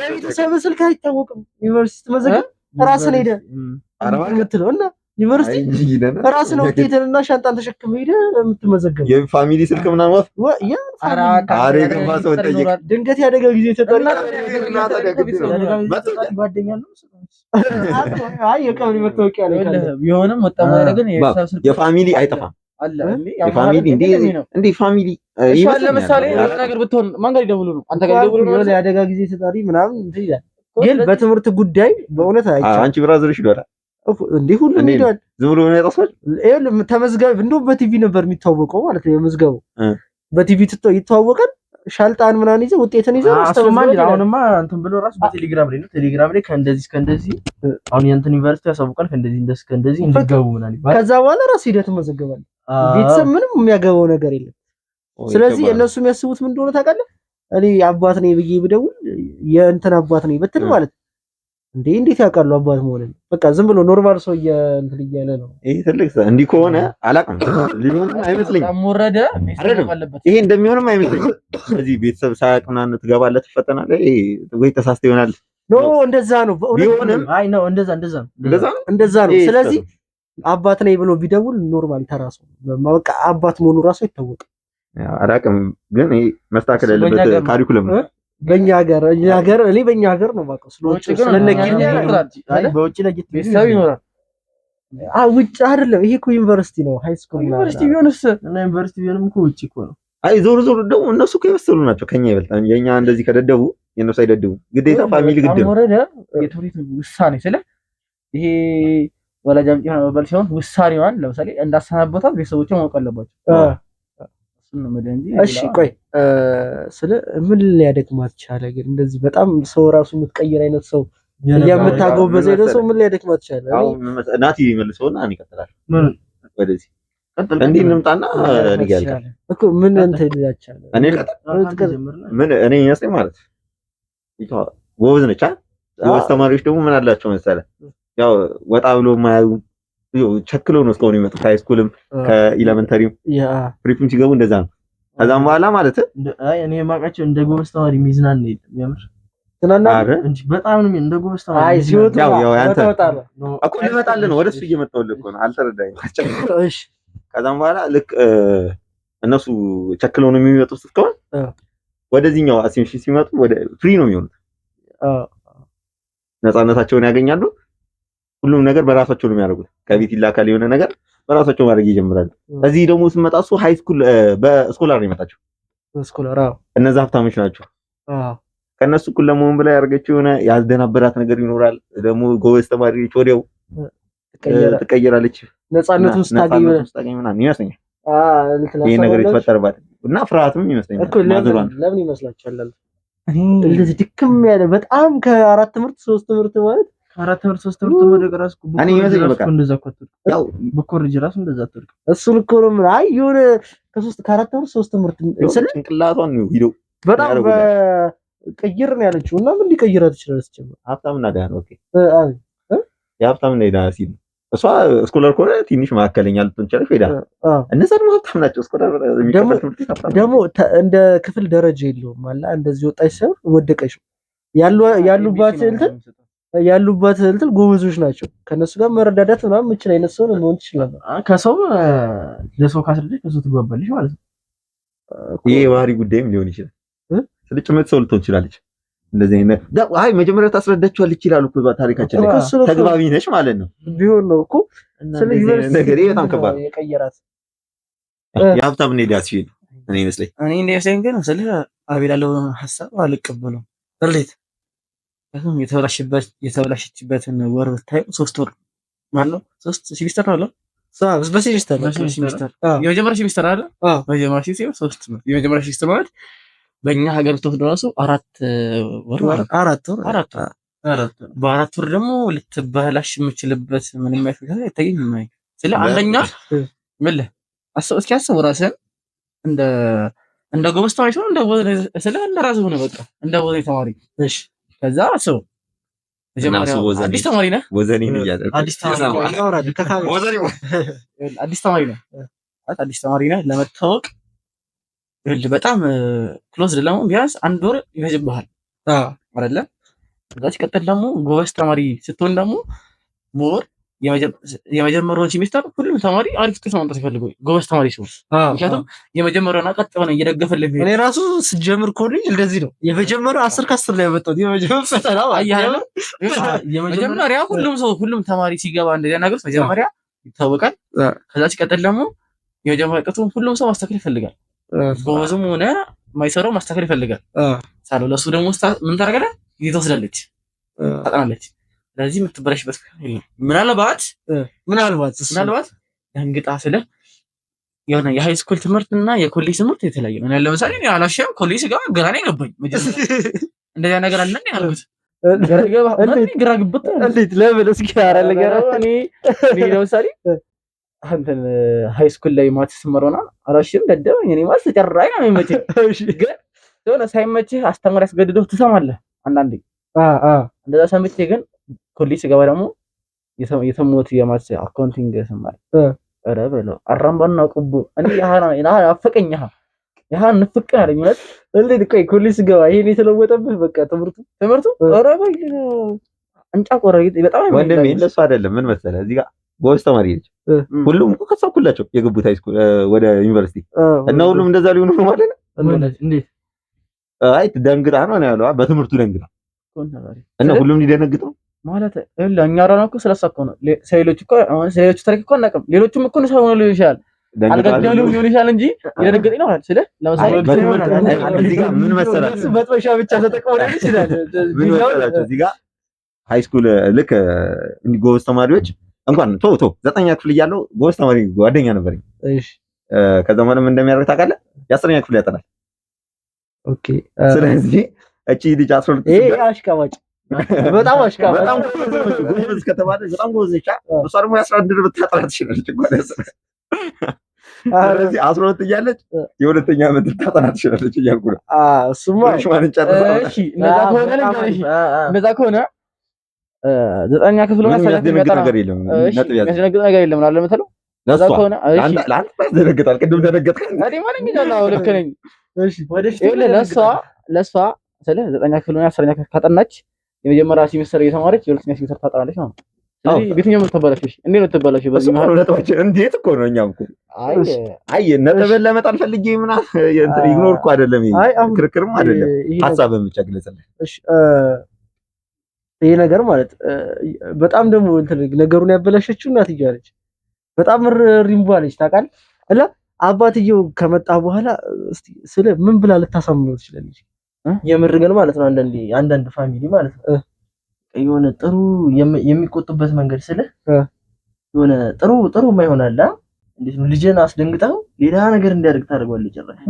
የቤተሰብ ስልክ አይታወቅም። ዩኒቨርሲቲ ስትመዘገብ ራስን ሄደህ የምትለው እና ዩኒቨርሲቲ ራስን ውጤትንና ሻንጣን ተሸክመህ ሄደህ የምትመዘገበው የ family ስልክ ምናምን ወፍ አሬ የገባ ሰው ጠይቅ። ድንገት ያደጋ ጊዜ ተጠሪ ጓደኛ ነው። አይ የቀበሌ መታወቂያ ላይ ካለ ቢሆንም ወጣ ማለት ግን የቤተሰብ ስልክ የ family አይጠፋም። አለ የ family እንዴ እንዴ family እሺ፣ ለምሳሌ የሆነ ነገር ብትሆን ማን ጋር ይደውሉ ነው? አንተ ጋር ይደውሉ ነው? የሆነ የአደጋ ጊዜ ተጠሪ ምናምን እንትን ይላል። ግን በትምህርት ጉዳይ በእውነት አይቻልም። አንቺ brother ሽ ይሏል እንዴ ሁሉም ይሏል። ዝም ብሎ ነው የጠፋው። ይኸውልህ ተመዝጋቢ እንደውም በቲቪ ነበር የሚታወቀው ማለት ነው። የመዝገቡ በቲቪ ይተዋወቃል። ሻልጣን ምናምን ይዘህ ውጤትን ይዘህ እሱማ አሁንማ እንትን ብሎ ራሱ በቴሌግራም ላይ ነው። ቴሌግራም ላይ ከእንደዚህ እስከ እንደዚህ አሁን የእንትን ዩኒቨርሲቲ ያሳውቃል። ከእንደዚህ እስከ እንደዚህ እንዲገቡ ምናምን ይባላል። ከዛ በኋላ ራስ ሂደህ ትመዘገባለህ። ቤተሰብ ምንም የሚያገባው ነገር የለም። ስለዚህ እነሱ የሚያስቡት ምን እንደሆነ ታውቃለህ? እኔ አባት ነኝ ብዬ ብደውል የእንትን አባት ነኝ ብትል ማለት እንዴ እንዴት ያውቃሉ አባት መሆንን? በቃ ዝም ብሎ normal ሰው እንትን እያለ ነው። ይሄ ትልቅ እንዲህ ከሆነ አላውቅም፣ ሊሆን አይመስለኝም። ወረደ ይሄ እንደሚሆንም አይመስለኝም። እዚህ ቤተሰብ ሳያውቅ ምናምን ትገባለህ፣ ትፈተናለህ ወይ ተሳስተህ ይሆናል። No እንደዛ ነው ቢሆንም፣ አይ ነው እንደዛ እንደዛ ነው እንደዛ ነው። ስለዚህ አባት ነኝ ብሎ ቢደውል normal ተራ ሰው በቃ አባት መሆኑ ራሱ አይታወቅም። አላውቅም፣ ግን ይሄ መስተካከል ያለበት curriculum ነው። በእኛ ሀገር እኛ ሀገር እኔ በእኛ ሀገር ነው የማውቀው። ስለውጭ በውጭ ላይ ቤተሰብ ይኖራል። ውጭ አይደለም ይሄ እኮ ዩኒቨርሲቲ ነው፣ high school ዩኒቨርሲቲ ቢሆንስ እና ዩኒቨርሲቲ ቢሆንም እኮ ውጭ እኮ ነው። አይ ዞር ዞር ደግሞ እነሱ እኮ የበሰሉ ናቸው ከኛ ይበልጣል። የኛ እንደዚህ ከደደቡ የእነሱ አይደደቡም። ግዴታ family ግድ ነው። ወረደ የትምህርት ውሳኔ ስለ ይሄ ወላጅ አምጪ ሆነ መባል ሲሆን ውሳኔዋን ለምሳሌ እንዳሰናበታት ቤተሰቦቿ ማወቅ አለባቸው። እሺ ቆይ ስለ ምን ሊያደክማት ቻለ ግን? እንደዚህ በጣም ሰው ራሱ የምትቀይር አይነት ሰው የምታጎበዝ አይነት ሰው ምን ሊያደክማት ቻለ? ናቲ መልሰውና እኔ እቀጥላለሁ። ወደዚህ እንዲህ እንምጣና እኔ ጋር ያልቃል እኮ ምን እንትን ሊያቻለ እኔ ምን እኔ ይመስለኝ ማለት ጎበዝ ነች። ጎበዝ ተማሪዎች ደግሞ ምን አላቸው መሰለህ ያው ወጣ ብሎ የማያዩ ቸክሎ ነው እስካሁን የሚመጡት ከ high school ም ከ elementary ም prep ም ሲገቡ እንደዛ ነው። ከዛም በኋላ ማለት አይ እኔ የማውቃቸው እንደ ጎበዝ ተማሪ የሚዝናና የለም። የምር እንጂ በጣም ነው እንደ ጎበዝ ተማሪ። አይ ሲወጡ ያው ያንተ እኮ ልመጣልህ ነው፣ ወደሱ እየመጣሁልህ እኮ ነው። አልተረዳኸኝም። እሺ ከዛም በኋላ ልክ እነሱ ቸክለው ነው የሚመጡት እስካሁን ወደዚህኛው assumption ሲመጡ ወደ free ነው የሚሆኑት። ነፃነታቸውን ያገኛሉ። ሁሉም ነገር በራሳቸው ነው የሚያደርጉት። ከቤት ይላካል የሆነ ነገር በራሳቸው ማድረግ ይጀምራሉ። እዚህ ደግሞ ስመጣ እሱ high school በ scholar ነው የመጣቸው። Scholar አዎ፣ እነዛ ሀብታሞች ናቸው። አዎ፣ ከእነሱ እኩል ለመሆን ብላ ያደረገችው የሆነ ያስደናበራት ነገር ይኖራል። ደግሞ ጎበዝ ተማሪ ነች፣ ወዲያው ትቀየራለች። ነፃነቱን ስታገኝ ምናምን ይመስለኛል ይሄ ነገር የተፈጠረባት እና ፍርሃትም ይመስለኛል እኮ። ለምን ይመስላችኋል እንደዚህ ድክም ያለ በጣም ከአራት ትምህርት ሶስት ትምህርት ማለት አራት ትምህርት ሶስት ትምህርት ወደ ራስ እኔ ይመስለኛል በቃ እንደዛ እኮ አትወድቅም። ያው በኮሌጅ ራሱ እንደዛ አትወድቅም። እሱን እኮ ነው የምልህ። አይ የሆነ ከሶስት ከአራት ትምህርት ሶስት ትምህርት ስለ ጭንቅላቷን ነው ሂደው በጣም በቅይር ነው ያለችው እና ምን ሊቀይራት ይችላል? ሲጀምር ሀብታምና ድሃ ነው። Okay የሀብታምና የድሃ ሲል እሷ scholar ከሆነ ትንሽ መካከለኛ ልትሆን ትችላለች። ወይ ድሃ እነዛ ደግሞ ሀብታም ናቸው። Scholar ደግሞ እንደ ክፍል ደረጃ የለውም አላ እንደዚህ ወጣች ሳይሆን ወደቀች ያሉባት እንትን ያሉባት እንትን ጎበዞች ናቸው። ከነሱ ጋር መረዳዳት ምናምን የምችል አይነት ሰው መሆን ትችላለህ። ከሰው ለሰው ካስረዳች ከሰው ትግባባለች ማለት ነው። ይሄ የባህሪ ጉዳይም ሊሆን ይችላል። ስለ ጭምት ሰው ልትሆን ትችላለች። እንደዚህ አይነት አይ መጀመሪያ ታስረዳችኋለች ይላሉ እኮ ታሪካችን ላይ ተግባቢ ነች ማለት ነው ቢሆን ነው እኮ ስለ ዩኒቨርሲቲ ነገር ይሄ በጣም ከባድ የቀየራት የሀብታም ነው ዲያስ ሲል እኔ ይመስለኝ እኔ እንደዚህ ግን ስለ አቤል ያለው ሐሳብ አልቀበለውም። እንዴት የተበላሸችበትን ወር ብታዩ 3 ወር ማለት ነው። 3 ሴሚስተር ነው። በሴሚስተር የመጀመሪያ ሴሚስተር አለ። መጀመሪያ ሴሚስተር 3 ነው። የመጀመሪያ ሴሚስተር ማለት በእኛ ሀገር ብትወስድ ራሱ 4 ወር ማለት 4 ወር በ4 ወር ደግሞ ልትበላሽ የምችልበት ምንም አይነት አይታየኝም። ስለ አንደኛ ምን እስኪ አስበው ራስህን እንደ ጎበዝ ተማሪ ሲሆን እንደ ስለ እንደ ራስህ ሆነህ በቃ እንደ ጎበዝ ተማሪ። እሺ ከዛ አስበው መጀመሪያ አዲስ ተማሪ ነህ። አዲስ ተማሪ ነህ። አዲስ ተማሪ ነህ ለመታወቅ በጣም close ለመሆን ቢያንስ 1 ወር ይፈጅብሃል አይደለ? ከዛ ሲቀጥል ደግሞ ጎበዝ ተማሪ ስትሆን ደግሞ more የመጀመሪያውን ሴሚስተር ሁሉም ተማሪ አሪፍ ውጤት ማምጣት ይፈልጋል ጎበዝ ተማሪ ሲሆን፣ ምክንያቱም የመጀመሪያውን ቀጥ ብለን እየደገፈልህ እኔ ራሱ ስጀምር ኮሌጅ እንደዚህ ነው። የመጀመሪያው 10 ከ10 ላይ ያመጣሁት የመጀመሪያው ፈተና መጀመሪያ ሁሉም ሰው ሁሉም ተማሪ ሲገባ እንደዚህ ነገር መጀመሪያ ይታወቃል። ከዛ ሲቀጥል ደግሞ የመጀመሪያ ቅጡን ሁሉም ሰው ማስተካከል ይፈልጋል። ጎበዝም ሆነ ማይሰራው ማስተካከል ይፈልጋል። ሳለው ለሱ ደግሞ ምን ታደርጋለህ? ጊዜ ትወስዳለች፣ ታጠናለች። ስለዚህ የምትበላሽበት ምናልባት ምናልባት ደንግጣ ስለ የሆነ የ high school ትምህርት እና የኮሌጅ ትምህርት የተለያየ ነው። ለምሳሌ እኔ አላሸም ኮሌጅ ስገባ ግራ ነው የገባኝ። መጀመሪያ እንደዚያ ነገር አለ እንዴ አልኩት። ግራ ግብት እንዴት ለምን እስኪ ኧረ ንገረኝ። እኔ ለምሳሌ እንትን high school ላይ maths ስማር አላሸም ደደበኝ። እኔ maths ጨራሽ ነው የሚመቸኝ፣ ግን የሆነ ሳይመችህ አስተማሪ አስገድዶህ ትሰማለህ አንዳንዴ። እንደዛ ሰምቼ ግን ኮሌጅ ስገባ ደግሞ የሰሙት የ maths accounting ስማር ኧረ በለው አራምባና ቆቦ እኔ ያሃ አፈቀኝ ያሃ ንፍቅ አለኝ። እውነት እንዴት ቆይ ኮሌጅ ስገባ ይሄን የተለወጠብህ በቃ ትምህርቱ ኧረ በለው እንጫ ቆረ በጣም ወንድሜ እንደሱ አይደለም። ምን መሰለህ እዚህ ጋር ጎበዝ ተማሪ ነች። ሁሉም እኮ ከእሷ እኩል ናቸው የገቡት high school ወደ ዩኒቨርሲቲ እና ሁሉም እንደዛ ሊሆኑ ነው ማለት ነው። እንዴት አይ ደንግጣ ነው ያለው፣ በትምህርቱ ደንግጣ እና ሁሉም ሊደነግጠው ማለት ይኸውልህ፣ እኛ ራና እኮ ስለሷ እኮ ነው። ስለሌሎች እኮ አሁን ስለሌሎቹ ታሪክ እኮ አናውቅም። ሌሎቹም እኮ ነው ሆኖ ሊሆን ይችላል፣ አልገደሉም ሊሆን ይችላል እንጂ የደነገጠኝ ነው ስለ ለምሳሌ እዚህ ጋር ምን መሰላችሁ፣ መጥበሻ ብቻ ተጠቅሞ ሊሆን ይችላል። ምን መሰላችሁ እዚህ ጋር high school ልክ እንዲህ ጎበዝ ተማሪዎች እንኳን ቶ 9ኛ ክፍል እያለሁ ጎበዝ ተማሪ ጓደኛ ነበረኝ። እሺ ከዛ ማለት ምን እንደሚያደርግ ታውቃለህ? የ10ኛ ክፍል ያጠናል። okay ስለዚህ እቺ ልጅ 12 ይሄ አሽቃባጭ በጣም አሽቃባጭ በጣም ጎበዝ ከተባለ በጣም ጎበዝ ነች። እሷ ደግሞ የ11 ብታጠና ትችላለች እንኳን ስለዚህ 12 እያለች የሁለተኛ ዓመት ልታጠና ትችላለች እያልኩ ነው። እሱማ እሺ እንደዛ ከሆነ 9ኛ ክፍል ሆነ የሚያስደነግጥ ነገር የለም። የሚያስደነግጥ ነገር የለም አለ መሰለው። ለአንተ ያስደነግጣል። ቅድም ደነገጥክ። እኔ ማንኛውም ልክ ነኝ። እሺ ለእሷ ስለ 9ኛ ክፍል ሆነ 10ኛ ክፍል ካጠናች የመጀመሪያ ሴሚስተር እየተማረች የሁለተኛ ሴሚስተር ታጠናለች ማለት ነው። ስለዚህ የትኛው የምትበላሽው? እንዴት ነው የምትበላሽው? በዚህ መሀል እንዴት እኮ ነው። እኛም እኮ አይ ነጥብን ለመጣል ፈልጌ ምናምን እንትን ignore እኮ አይደለም፣ ይሄ ክርክርም አይደለም፣ ሀሳብህን ብቻ ግለጽልህ። እሺ ይሄ ነገር ማለት በጣም ደግሞ እንትን ነገሩን ያበላሸችው እናትየዋ ነች። በጣም ሪምቧ ነች ታውቃለህ። እና አባትየው ከመጣ በኋላ እስቲ ስለ ምን ብላ ልታሳምነው ትችላለች? የምር ግን ማለት ነው አንዳንድ family ማለት ነው የሆነ ጥሩ የሚቆጡበት መንገድ ስለ የሆነ ጥሩ ጥሩ የማይሆን አለ። እንዴት ነው ልጅን አስደንግጠው ሌላ ነገር እንዲያደርግ ታደርገዋለህ ጭራሽ።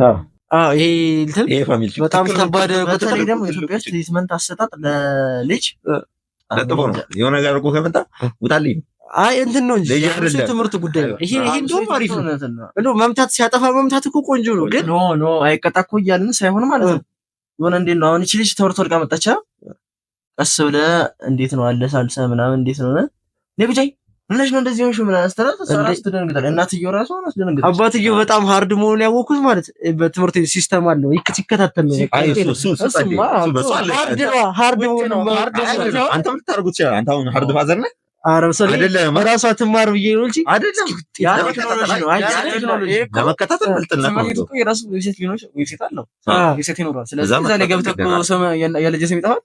አዎ ይሄ እንትን ይሄ family በጣም ከባድ። በተለይ ደግሞ ኢትዮጵያ ውስጥ treatment አሰጣጥ ለልጅ ለጥፎ ነው የሆነ ነገር እኮ ከመጣ ውጣልኝ። አይ እንትን ነው እንጂ ትምህርት ጉዳይ ነው ይሄ። ይሄ እንደውም አሪፍ ነው። እንደው መምታት ሲያጠፋ መምታት እኮ ቆንጆ ነው። ግን no no አይቀጣ እኮ እያልን ሳይሆን ማለት ነው የሆነ እንዴት ነው አሁን እቺ ልጅ ትምህርት ወድቃ መጣች። ቀስ ብለህ እንዴት ነው አለሳልሰህ ምናምን እንዴት ነው እኔ ብቻዬን ምንሽ ነው እንደዚህ ሆንሽ ምናምን ስትላት እሷ እራሱ ትደነግጣለች። እናትየው እራሱ አስደነግጣለች። አባትየው በጣም hard መሆኑን ያወቅኩት ማለት በትምህርት system አለው ሲከታተል ነው። hard ነው አንተም ልታደርጉት ትችላለህ። አንተ አሁን hard father ነህ። ራሷ ትማር ብዬ ነው እንጂ አይደለም። ለመከታተል ብልጥነት ነው። የራሱ website ሊኖር website አለው website ይኖራል። ስለዚህ እዛ ላይ ገብተህ እኮ የልጅ ስም ይጠፋል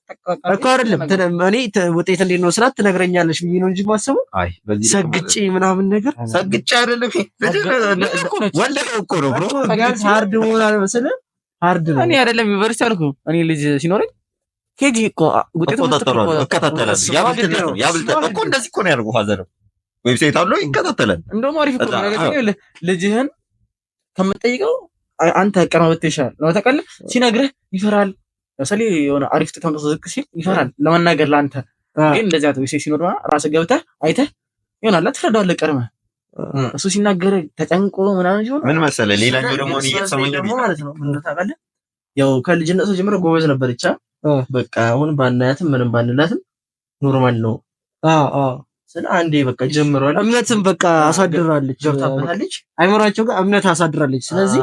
እኮ አይደለም። እኔ ውጤት እንዴት ነው ስላት ትነግረኛለች ብዬ ነው እንጂ የማስበው ሰግጬ ምናምን ነገር ሰግጬ አይደለም። ወለደው እኮ ነው bro hard መሆን አለመሰለህ። hard ነው። እኔ አይደለም ዩኒቨርሲቲ አልኩህ። እኔ ልጅ ሲኖረኝ KG እኮ ውጤቱ እቆጣጠራለሁ፣ እከታተላለሁ። ያብልጥነት ነው ያብልጥነት እኮ እንደዚህ እኮ ነው ያደርገው። father website አለው ይከታተላል። እንደውም አሪፍ እኮ ነው። ነገር ልጅህን ከምትጠይቀው አንተ ቀድመህ ብትይ ይሻላል ነው ታውቃለህ። ሲነግርህ ይፈራል። ለምሳሌ የሆነ አሪፍ ውጤት አምጥቶ ዝቅ ሲል ይፈራል ለመናገር ለአንተ። ግን እንደዚህ አይነት website ሲኖር ራስህ ገብተህ አይተህ ይሆናል ትረዳዋለህ ቀድመህ። እሱ ሲናገር ተጨንቆ ምናምን ሲሆን ምን መሰለህ፣ ሌላኛው ደግሞ እየተሰማኝ ደግሞ ማለት ነው ምን ታውቃለህ፣ ያው ከልጅነቱ ጀምሮ ጎበዝ ነበረች። በቃ አሁን ባናያትም ምንም ባንላትም normal ነው። አዎ አዎ ስለ አንዴ በቃ ጀምሯል። እምነትም በቃ አሳድራለች፣ ገብታበታለች፣ አይምሯቸው ጋር እምነት አሳድራለች። ስለዚህ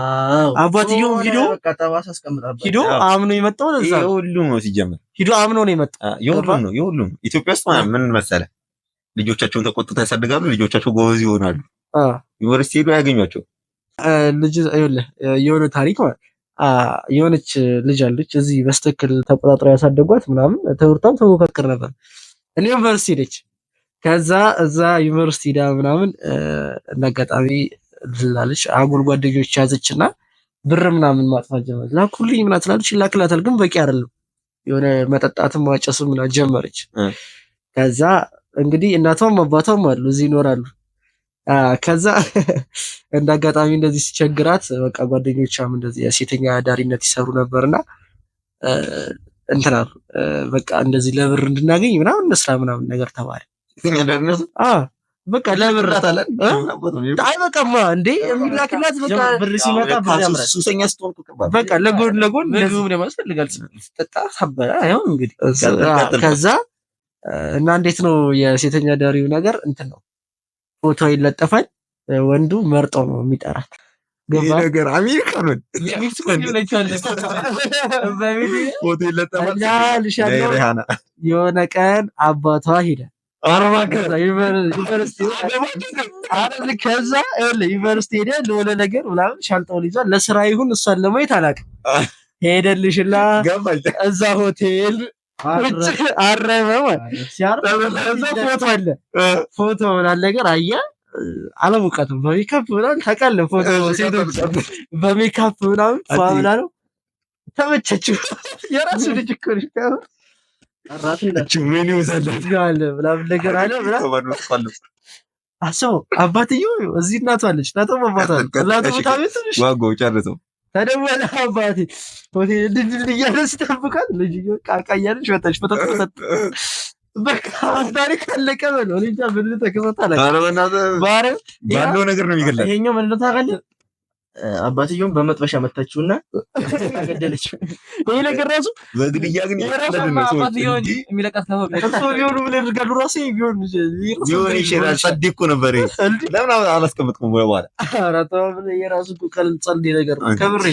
አባትየውም ሂዶ በቃ ጠባሳ አስቀምጣበት ሂዶ አምኖ የመጣው ለዛ ነው። የሁሉም ነው ሲጀምር ሂዶ አምኖ ነው የመጣው። የሁሉም ነው የሁሉም። ኢትዮጵያ ውስጥ ምን መሰለህ ልጆቻቸውን ተቆጥተው ያሳድጋሉ። ልጆቻቸው ጎበዝ ይሆናሉ። ዩኒቨርሲቲ ሄዶ ያገኟቸው ልጅ ይኸውልህ የሆነ ታሪክ ማለት የሆነች ልጅ አለች እዚህ በስትክክል ተቆጣጥረው ያሳደጓት ምናምን ትምህርቷም ተሞካክር ነበር። እኔ ዩኒቨርሲቲ ነች። ከዛ እዛ ዩኒቨርሲቲ ዳ ምናምን እንዳጋጣሚ ትላለች አጉል ጓደኞች ያዘችና ብር ምናምን ማጥፋት ጀመረች። ላኩልኝ ምናምን ትላለች፣ ይላክላታል፣ ግን በቂ አይደለም። የሆነ መጠጣትም ማጨስም ምናምን ጀመረች። ከዛ እንግዲህ እናቷም አባቷም አሉ እዚህ ይኖራሉ። ከዛ እንደ አጋጣሚ እንደዚህ ሲቸግራት በቃ ጓደኞቿም እንደዚህ የሴተኛ አዳሪነት ይሰሩ ነበርና እንትና በቃ እንደዚህ ለብር እንድናገኝ ምናምን እንስራ ምናምን ነገር ተባለ። በቃ ለብር አይበቃማ እንዴ የሚላክላት በቃ ብር ሲመጣ ብር ያምራል። ሱሰኛ ስትሆን በቃ ለጎን ለጎን ምግብም ደግሞ ያስፈልጋል። ስትጠጣ ሳበላ አይሆን እንግዲህ ከዛ እና እንዴት ነው የሴተኛ አዳሪው ነገር እንትን ነው ፎቶ ይለጠፋል። ወንዱ መርጦ ነው የሚጠራት። ይሄ ነገር አሜሪካ ነው። ፎቶ ይለጠፋል። የሆነ ቀን አባቷ ሄደ ከዛ ዩኒቨርሲቲ ሄደ ለሆነ ነገር ምናምን ሻንጣውን ይዟል። ለስራ ይሁን እሷን ለማየት አላውቅም። ሄደልሽላ እዛ ሆቴል አረፈ። ፎቶ አለ ፎቶ ምናምን ነገር አየህ አለሙቀትም በሜካፕ ምናምን ታውቃለህ፣ ፎቶ ሴቶች በሜካፕ ምናምን ብላ ነው ተመቸችው። የራሱ ልጅ እኮ ነች። ምናምን ነገር አለ ምናምን አስበው። አባትየው እዚህ እናቷ አለች፣ እናቷም አባቷ እናቱ ቦታ ቤት ዋጋው ጨርሰው ተደወለ። አባቴ ሆቴል ድልድል እያለ ሲጠብቃት ልጅ ቃቃ እያለች ወጣች። ፈጠጥ በቃ ታሪክ አለቀ በለው። እኔ እንጃ ምን ተከሰተ አላውቅም። ባለው ነገር ነው የሚገላት። ይሄኛው ምን ታውቃለህ? አባትየውም በመጥበሻ መታችውና ገደለችው። ይሄ ነገር ራሱ በግድያ ግን እሱ ቢሆኑ ምን ያደርጋሉ? ራሱ ቢሆን ቢሆን ይችላል። ጸዴ እኮ ነበር። ለምን አላስቀምጥኩም በኋላ? ኧረ ተው፣ የራሱ እኮ ቀልድ ጸዴ ነገር ነው። ከምሬ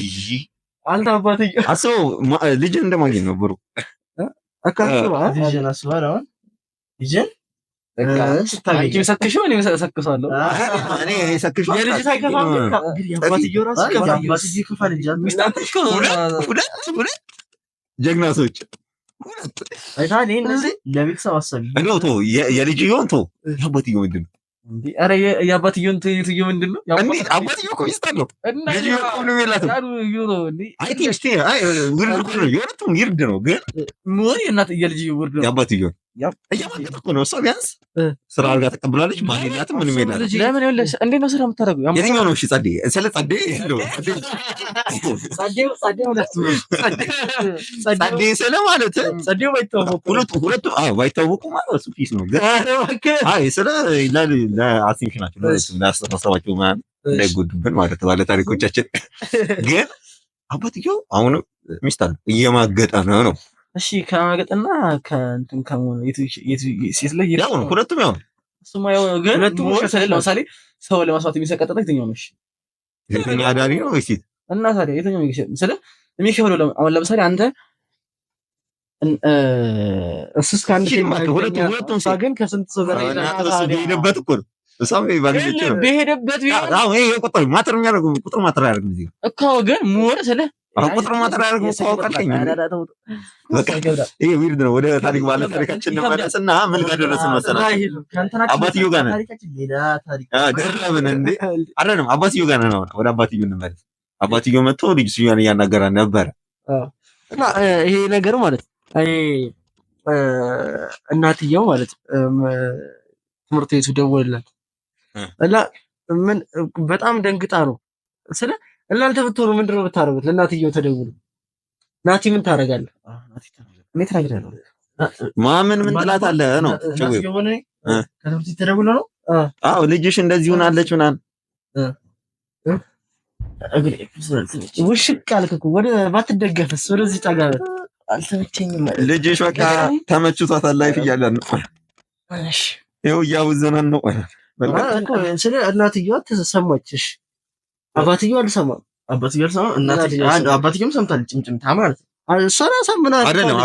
አንተ አባትየው አስበው፣ ልጅን እንደማግኘት ነው ብሩ ልጅን አስበሃል አሁን ልጅን ሰክሽው እኔ እሰክሰዋለሁ። ሁለት ጀግና ሰዎች ለቤተሰብ አሳቢ ተው፣ የልጅየውን ተው፣ የአባትየው ምንድን ነው? ኧረ የአባትየውን ትየው ምንድን ነው? አባትየው እኮ ሚስት አለው። ልጅየው እኮ ምንም የላትም። የሁለቱም ይርድ ነው፣ ግን የልጅየው ውርድ ነው። የአባትየውን እያማገጠ እኮ ነው። እሷ ቢያንስ ስራ አድርጋ ተቀብላለች። ባል የላትም፣ ምንም የላትም። ለምን እንዴት ነው ስራ የምታደርገው? የትኛው ነው? እሺ ጸዴ፣ ስለ ጸዴ ጸዴ ስለ ማለት ሁለቱ ባይታወቁ ማለት እሱ peace ነው። ግን አይ ስለ ለአሴንሽን ናቸው ለአስተሳሰባቸው ምናምን እንዳይጎዱብን ማለት ባለ ታሪኮቻችን። ግን አባትየው አሁንም ሚስት አለው እየማገጠ ነው ነው እሺ ከማገጥና ከእንትን ከመሆን ሴት ላይ ያው ነው። ሁለቱም ያው ነው። እሱማ ያው ነው። ግን ለምሳሌ ሰው ለማስፋት የሚሰቀጥጠው የትኛው ነው? እሺ የትኛው አዳሪ ነው ወይስ ሴት? እና ታዲያ የትኛው ስለ የሚከብደው አሁን ለምሳሌ አንተ እሱ እስከ አንድ ሁለቱም ግን ከስንት ሰው ጋር ሄደበት እኮ ነው። እሷም ባገኘችው ነው በሄደበት ቢሆን አዎ፣ ይሄ ቁጥር matter የሚያደርገው ቁጥር matter አያደርግም እዚህ እኮ ግን more ስለ ቁጥር matter አያደርግም እኮ አውቃለሁ። በቃ ይሄ weird ነው። ወደ ታሪክ ባለ ታሪካችን እንመለስና ምን ጋር ደረስን መሰላችሁ? አባትየው ጋር ነን። ደረብን እንዴ? አይደለም አባትየው ጋር ነን። አሁን ወደ አባትየው እንመለስ። አባትየው መጥቶ ልጅ እያናገራት ነበረ እና ይሄ ነገር ማለት አይ እናትየው ማለት ትምህርት ቤቱ ደወለላት እና ምን በጣም ደንግጣ ነው ስለ እናንተ ብትሆኑ ምንድን ነው የምታደርጉት? ለእናትየው ተደውሎ ናቲ ምን ታደርጋለህ? እኔ ተናግሬያለሁ። ማምን ምን ትላታለህ ነው ከትምህርት ቤት ተደውሎ ነው። አዎ ልጅሽ እንደዚህ ሆናለች ምናምን ውሽቅ አልክ እኮ ወደ ባትደገፍስ ወደዚህ ጠጋ በል። አልተመቸኝም። ልጅሽ በቃ ተመችቷታል life እያለን ነው። እሺ ይኸው እያውዘናን ነው። ስለ እናትየዋ ተሰማችሽ፣ አባትየው አልሰማም። አባትየው አልሰማም። አባትየውም ሰምታለች ጭምጭምታ ማለት ነው። እሷን አሳምናት አይደለም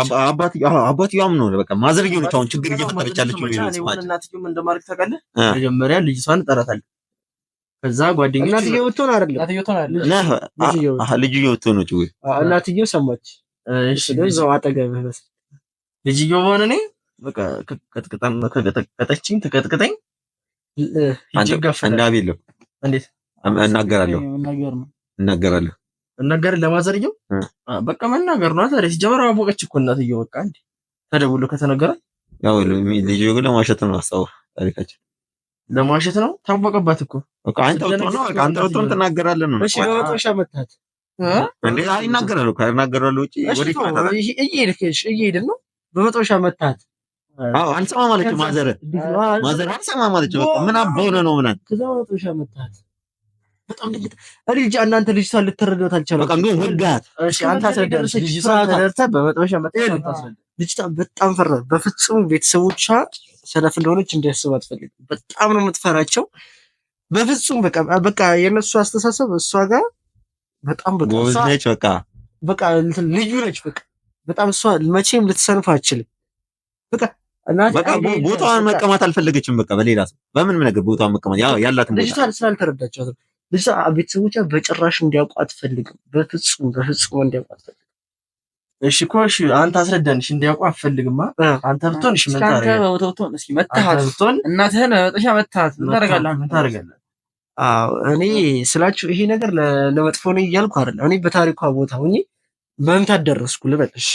አባትየው አምኖ ነው በቃ ማዘርየው ነች አሁን ችግር እየፈጠረች ያለችው። እናትየው ምን እንደማድረግ ታውቃለህ? መጀመሪያ ልጅቷን እጠራታለሁ። ከዛ ጓደኞች እናትየው ብትሆን አይደለም ልጅየው ብትሆን ነው። እናትየው ሰማች። እሺ እዛው አጠገብህ መስል ልጅየው በሆነ እኔ በቃ ከቀጥቀጣም ከቀጠቀጠችኝ ተቀጥቅጠኝ እንደ አቤል ነው። እንዴት እናገራለሁ እናገራለሁ እናገር ለማዘርየው በቃ መናገር ነው። ታዲያ ሲጀመር አወቀች እኮ እናትየው። በቃ እንዴ ተደውሎ ከተነገረ ያው ልጅየው ግን ለማሸት ነው ሀሳቡ ታሪካችን ለማሸት ነው። ታወቀባት እኮ በቃ አንተ ወጥቶ ነው አንተ ወጥቶ ትናገራለህ ነው። እሺ በመጥበሻ መታት እንዴ? አይ ይናገራሉ እኮ ይናገራሉ። ውጪ ወዴት ይመጣል? እየሄድን ነው። በመጥበሻ መታት። አዎ አልሰማም አለችው። ማዘር አልሰማም አለችው። በቃ ምን አባው ነው ምናምን ከዛ በመጥበሻ መታት። በጣም ድንግጥ እኔ ልጅ እናንተ ልጅቷን ልትረዳት አልቻለም። በቃ እንደውም ወጋት። እሺ አንተ አስረዳለች። ልጅቷ ተረድታ በመጥበሻ መታት። ልጅቷ በጣም ፈራ። በፍጹም ቤተሰቦቿ ሰነፍ እንደሆነች እንዲያስቡ አትፈልግም። በጣም ነው የምትፈራቸው። በፍጹም በቃ በቃ የነሱ አስተሳሰብ እሷ ጋር በጣም በቃ ጎበዝ ነች። በቃ በቃ ልዩ ነች። በቃ በጣም እሷ መቼም ልትሰንፍ አትችልም። በቃ በቃ ቦታዋን መቀማት አልፈለገችም። በቃ በሌላ ሰው በምንም ነገር ቦታዋን መቀማት ያው ያላትን ቦታ ልጅቷ ስላልተረዳቻት ነው። ልጅቷ ቤተሰቦቿ በጭራሽ እንዲያውቁ አትፈልግም። በፍጹም በፍጹም እንዲያውቁ አትፈልግም። እሺ እኮ እሺ፣ አንተ አስረዳን። እሺ እንዲያውቁ አትፈልግማ። አንተ ብትሆን እሺ ምን ታደርጋለህ? እስኪ መታሃት፣ እናትህን በመጥበሻ መታሃት፣ ምን ታደርጋለህ? ምን ታደርጋለህ? አዎ እኔ ስላችሁ ይሄ ነገር ለመጥፎ ነው እያልኩ አይደለም። እኔ በታሪኳ ቦታ ሆኜ መምታት ደረስኩ ልበልሽ።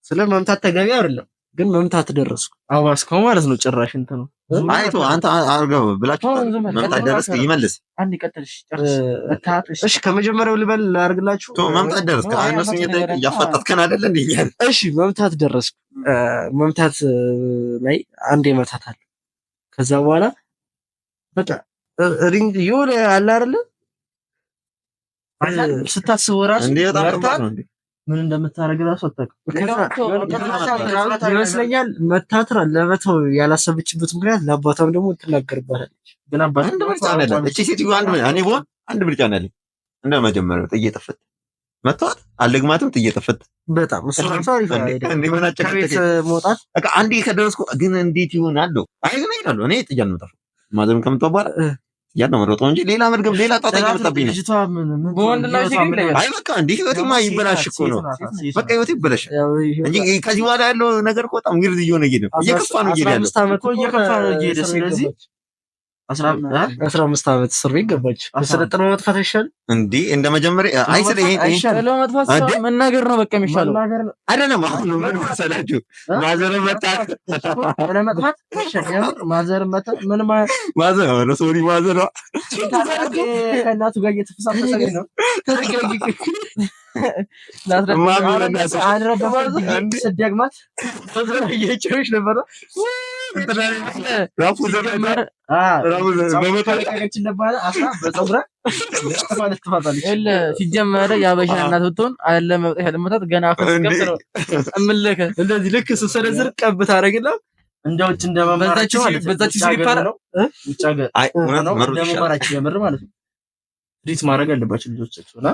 ስለ መምታት ተገቢ አይደለም፣ ግን መምታት ደረስኩ። አባስከው ማለት ነው። ጭራሽ እንትን ነው አይቶ አንተ አርገው ብላችሁ መምታት ደረስክ። ይመልስ አንድ ይቀጥልሽ ጨርስ። መታት እሺ፣ ከመጀመሪያው ልበል ላርግላችሁ። ቶ መምታት ደረስክ። እነሱ እያፋጠጥከን አይደለ እንዴ? እሺ መምታት ደረስኩ። መምታት ላይ አንዴ መታታል። ከዛ በኋላ በቃ ሪንግ የሆነ አለ አይደለ ስታስበው ራሱ ምን እንደምታደርግ ራሱ አታውቅም ይመስለኛል። መታትራ ለመተው ያላሰበችበት ምክንያት ለአባቷም ደግሞ ትናገርባታለች። ግን አባት አንድ ምርጫ ነው ያላት እቺ ሴትዮ። አንድ እኔ ብሆን አንድ ምርጫ ነው ያለኝ። እንደ መጀመሪያው ጥዬ ጥፍት መተዋት አልደግማትም። ጥዬ ጥፍት በጣም እሱ ራሱ አሪፍ ከቤት መውጣት በቃ አንዴ ከደረስኩ ግን እንዴት ይሆናል? አይ ግን እሄዳለሁ እኔ ጥዬ አልመጣም። ማዘርም ከምትወጣ በኋላ ያን ነው መሮጠው እንጂ ሌላ መድገም ሌላ ጣጣ እያመጣብኝ ነው። አይ በቃ እንዲህ ህይወትማ ይበላሽ እኮ ነው። በቃ ህይወት ይበላሽ እንጂ ከዚህ በኋላ ያለው ነገር እኮ በጣም weird እየሆነ እየሄደ ነው። እየከፋ ነው እየሄደ ያለው እየከፋ ነው እየሄደ። ስለዚህ 15 ዓመት እስር ቤት ገባች። ስለጥሎ መጥፋት አይሻልም እንዴ? እንደ መጀመሪያ አይ ስለ ይሄ ጥሎ መጥፋት መናገር ነው በቃ የሚሻለው አይደለም። አሁን ምን መሰላችሁ ማዘር መጣት ለመጥፋት ማዘር መጣት ምን ማዘር ነው sorry ማዘር ከእናቱ ጋር እየተፈሳፈሰ ነው። ስደግማት እየጮኸች ነበር። ሲጀመር የአበሻ እናት ብትሆን አይደለም መብጣት ያለመታት ገና እምልክ እንደዚህ ልክ ስትሰነዝር ቀብ ታደርግና እንደ ውጭ እንደመማራቸው በዛች slipper ነው ውጭ ሀገር እንደመማራቸው የምር ማለት ነው። treat ማድረግ አለባቸው ልጆቻቸው እና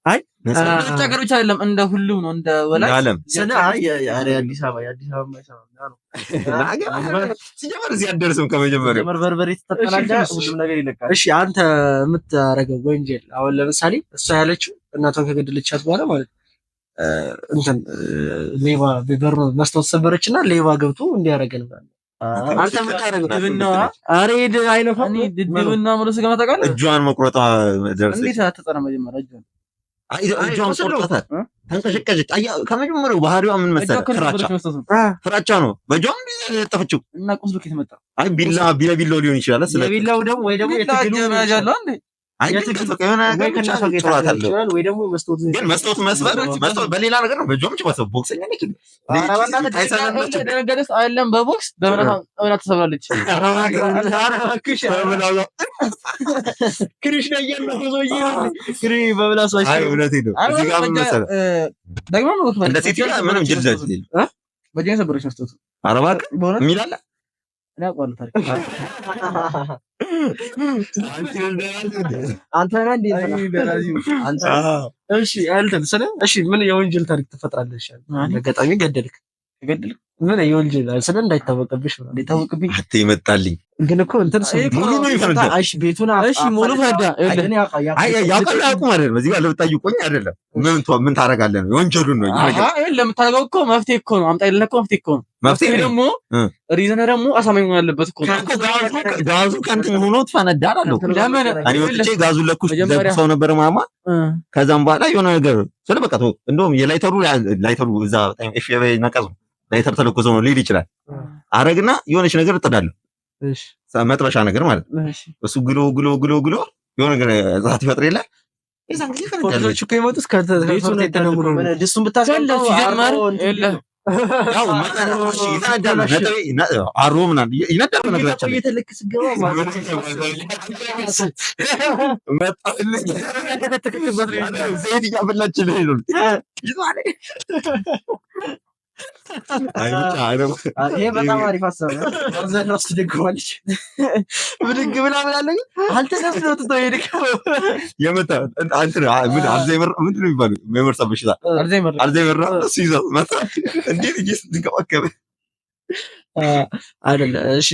አይ ውጭ ሀገር ብቻ አይደለም እንደ ሁሉም ነው። እንደ ወላጅ ዓለም ስለ አዲስ አበባ የአዲስ አበባ የማይሰማ ነው ሲጀመር እዚህ አትደርስም። ከመጀመሪያው በርበሬ ትጠጣለህ፣ ሁሉም ነገር ይለቃል። እሺ አንተ የምታደርገው ወንጀል አሁን ለምሳሌ እሷ ያለችው እናቷን ከገደለቻት በኋላ ማለት እንትን ሌባ በር መስታወት ሰበረች እና ሌባ ገብቶ እንዲያደርገን አንተ የምታደርገው ኧረ ሂድ አይነፋም። ድድብና ምሎ ስገማ ታውቃለህ። እጇን መቁረጧ ደረሰች። እንዴት አትጠራ መጀመሪያ እጇን እጇን ቆርጧታል። ተንቀሸቀሸች። ከመጀመሪያው ባህሪዋ ምን መሰለህ? ፍራቻ ነው። በእጇም ጠፈችው እና ቁስሉ ከየት መጣ? አይ ቢላ ቢላው ሊሆን ይችላል። ስለ ቢላው ደግሞ ወይ ደግሞ የትግሉ ወይ ደግሞ መስታወት መስበር መስታወት በሌላ ነገር ነው። በእጇም ጭባሰው ቦክሰኛ ነች። አይደለም በቦክስ በምናምን ተሰብራለች። እኔ አውቀዋለሁ ታሪክ። አንተ ነህ እንዴ? አንተ እሺ፣ አንተ ስለ እሺ፣ ምን የወንጀል ታሪክ ትፈጥራለህ? አጋጣሚ ገደልክ ገደልክ ምን የወንጀል ስለ እንዳይታወቅብሽ ነው። እንዳይታወቅብኝ አት ይመጣልኝ ግን እኮ እንትን ሙሉ ነው ይፈረዳል። እሺ፣ ቤቱን እሺ፣ ሙሉ ፈረዳ። አይ ያውቃል አያውቁም አይደለም። እዚህ ጋር ለምታይቆኝ አይደለም። ምን ምን ታደርጋለህ ነው የወንጀሉን ነው። አሃ ለምታደርገው እኮ መፍትሄ እኮ ነው። አምጣ ይልን እኮ መፍትሄ እኮ ነው። መፍትሄ ደግሞ reason ደግሞ አሳማኝ መሆን አለበት እኮ። ጋዙ ከእንትን ሆኖ ትፈነዳ አላለሁ። ለምን እኔ ወጥቼ ጋዙን ለኩሰው ነበር ማማ። ከዛም በኋላ የሆነ ነገር ስለ በቃ ተው። እንደውም የ lighter ኡ lighter ኡ እዛ በጣም ኤፍ ነቀዝ ነው ላይተር ተለኩሶ ነው ሊል ይችላል። አረግና የሆነች ነገር እጥዳለሁ፣ መጥበሻ ነገር ማለት ነው። እሱ ግሎ ግሎ ግሎ ግሎ የሆነ ነገር እሳት ይፈጥር የለ የዛን ጊዜ ፎቶዎች እኮ የመጡት ድስቱን ብታስቀምጠው ያው ይፈነዳል። አሮ ምናምን ይነዳል። በነገራችን ላይ ዘይት እያበላችልህ ነው። ይሄ በጣም አሪፍ ሀሳብ ነው። አብዛኛው እራሱ ትደግፈዋለች። ብድግ ብላ ብላለች። አልተሰፍነው ትተው ሄድከው የመታ እንትን ምን አልዛይመር ምንድን ነው የሚባለው? የመርሳ በሽታ አልዛይመር ነው እሱ ይዘው መጣ። እንዴት እጄ ስትንከባከብ አይደለ? እሺ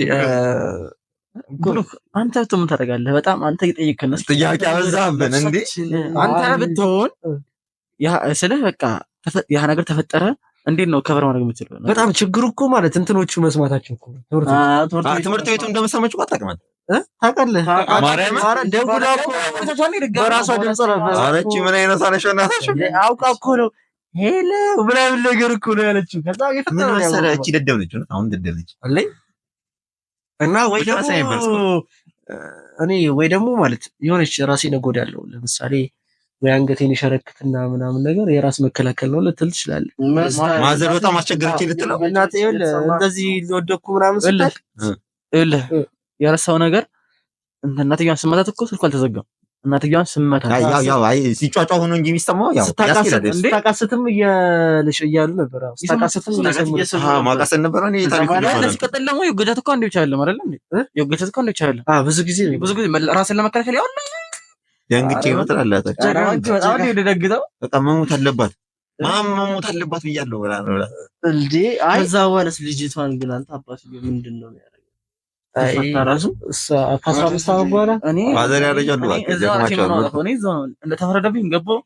ብሩክ አንተ ብትሆን ምን ታደርጋለህ? በጣም አንተ እየጠየቅህ ነው። ጥያቄ አበዛህብን እንዴ? አንተ ብትሆን ያ ስልህ በቃ ያ ነገር ተፈጠረ እንዴት ነው cover ማድረግ የምችለው? በጣም ችግሩ እኮ ማለት እንትኖቹ መስማታቸው እኮ ትምህርት ቤቱ እንደመሰመች እኮ አታውቅም ታውቃለህ። ደውላ እኮ በራሷ ድምፅ ነበር። ኧረ ይህቺ ምን አይነት አነሽ እናታችሁ አውቃ እኮ ነው hello ምናምን ነገር እኮ ነው ያለችው። ከዛ ምን መሰለህ እቺ ደደብ ነች፣ አሁን ደደብ ነች እና ወይ ደግሞ እኔ ወይ ደግሞ ማለት የሆነች ራሴን እጎዳለሁ ለምሳሌ ወይ አንገቴን የሸረክትና ምናምን ነገር የራስ መከላከል ነው ልትል ትችላለህ። mother በጣም አስቸገረች ልትለው እናቴ ይኸውልህ እንደዚህ ወደኩ ምናምን ስትል ይኸውልህ የረሳው ነገር እናትየዋን ስመታት እኮ ስልኩ አልተዘጋም። እናትየዋን ስመታት ያው ያው አይ ሲጫጫ ሆኖ እንጂ የሚሰማው ያው ያስኬዳል። ስታቃስትም እያልሽ እያሉ ነበር። አዎ ስታቃስትም እየሰሙ ማቃሰል ነበር። እኔ ታሪኩ ሲቀጥል ደግሞ የውገታት እኮ አንዴ ብቻ አይደለም አይደል እንዴ? የውገታት እኮ አንዴ ብቻ አይደለም። አዎ ብዙ ጊዜ ብዙ ጊዜ ራስን ለመከላከል ያው ደንግጬ ነው ትላለህ። በጣም ነው የደነግጠው። በቃ መሞት አለባት መሞት አለባት ብያለሁ እንዴ። አይ ከዛ በኋላስ ልጅቷን ግን አንተ አባትዬው ምንድን ነው ያደረገው? ራሱ ከአስራ አምስት ዓመት በኋላ እኔ mother ያረጃሉ። እኔ እዛው እንደተፈረደብኝ ገባሁ።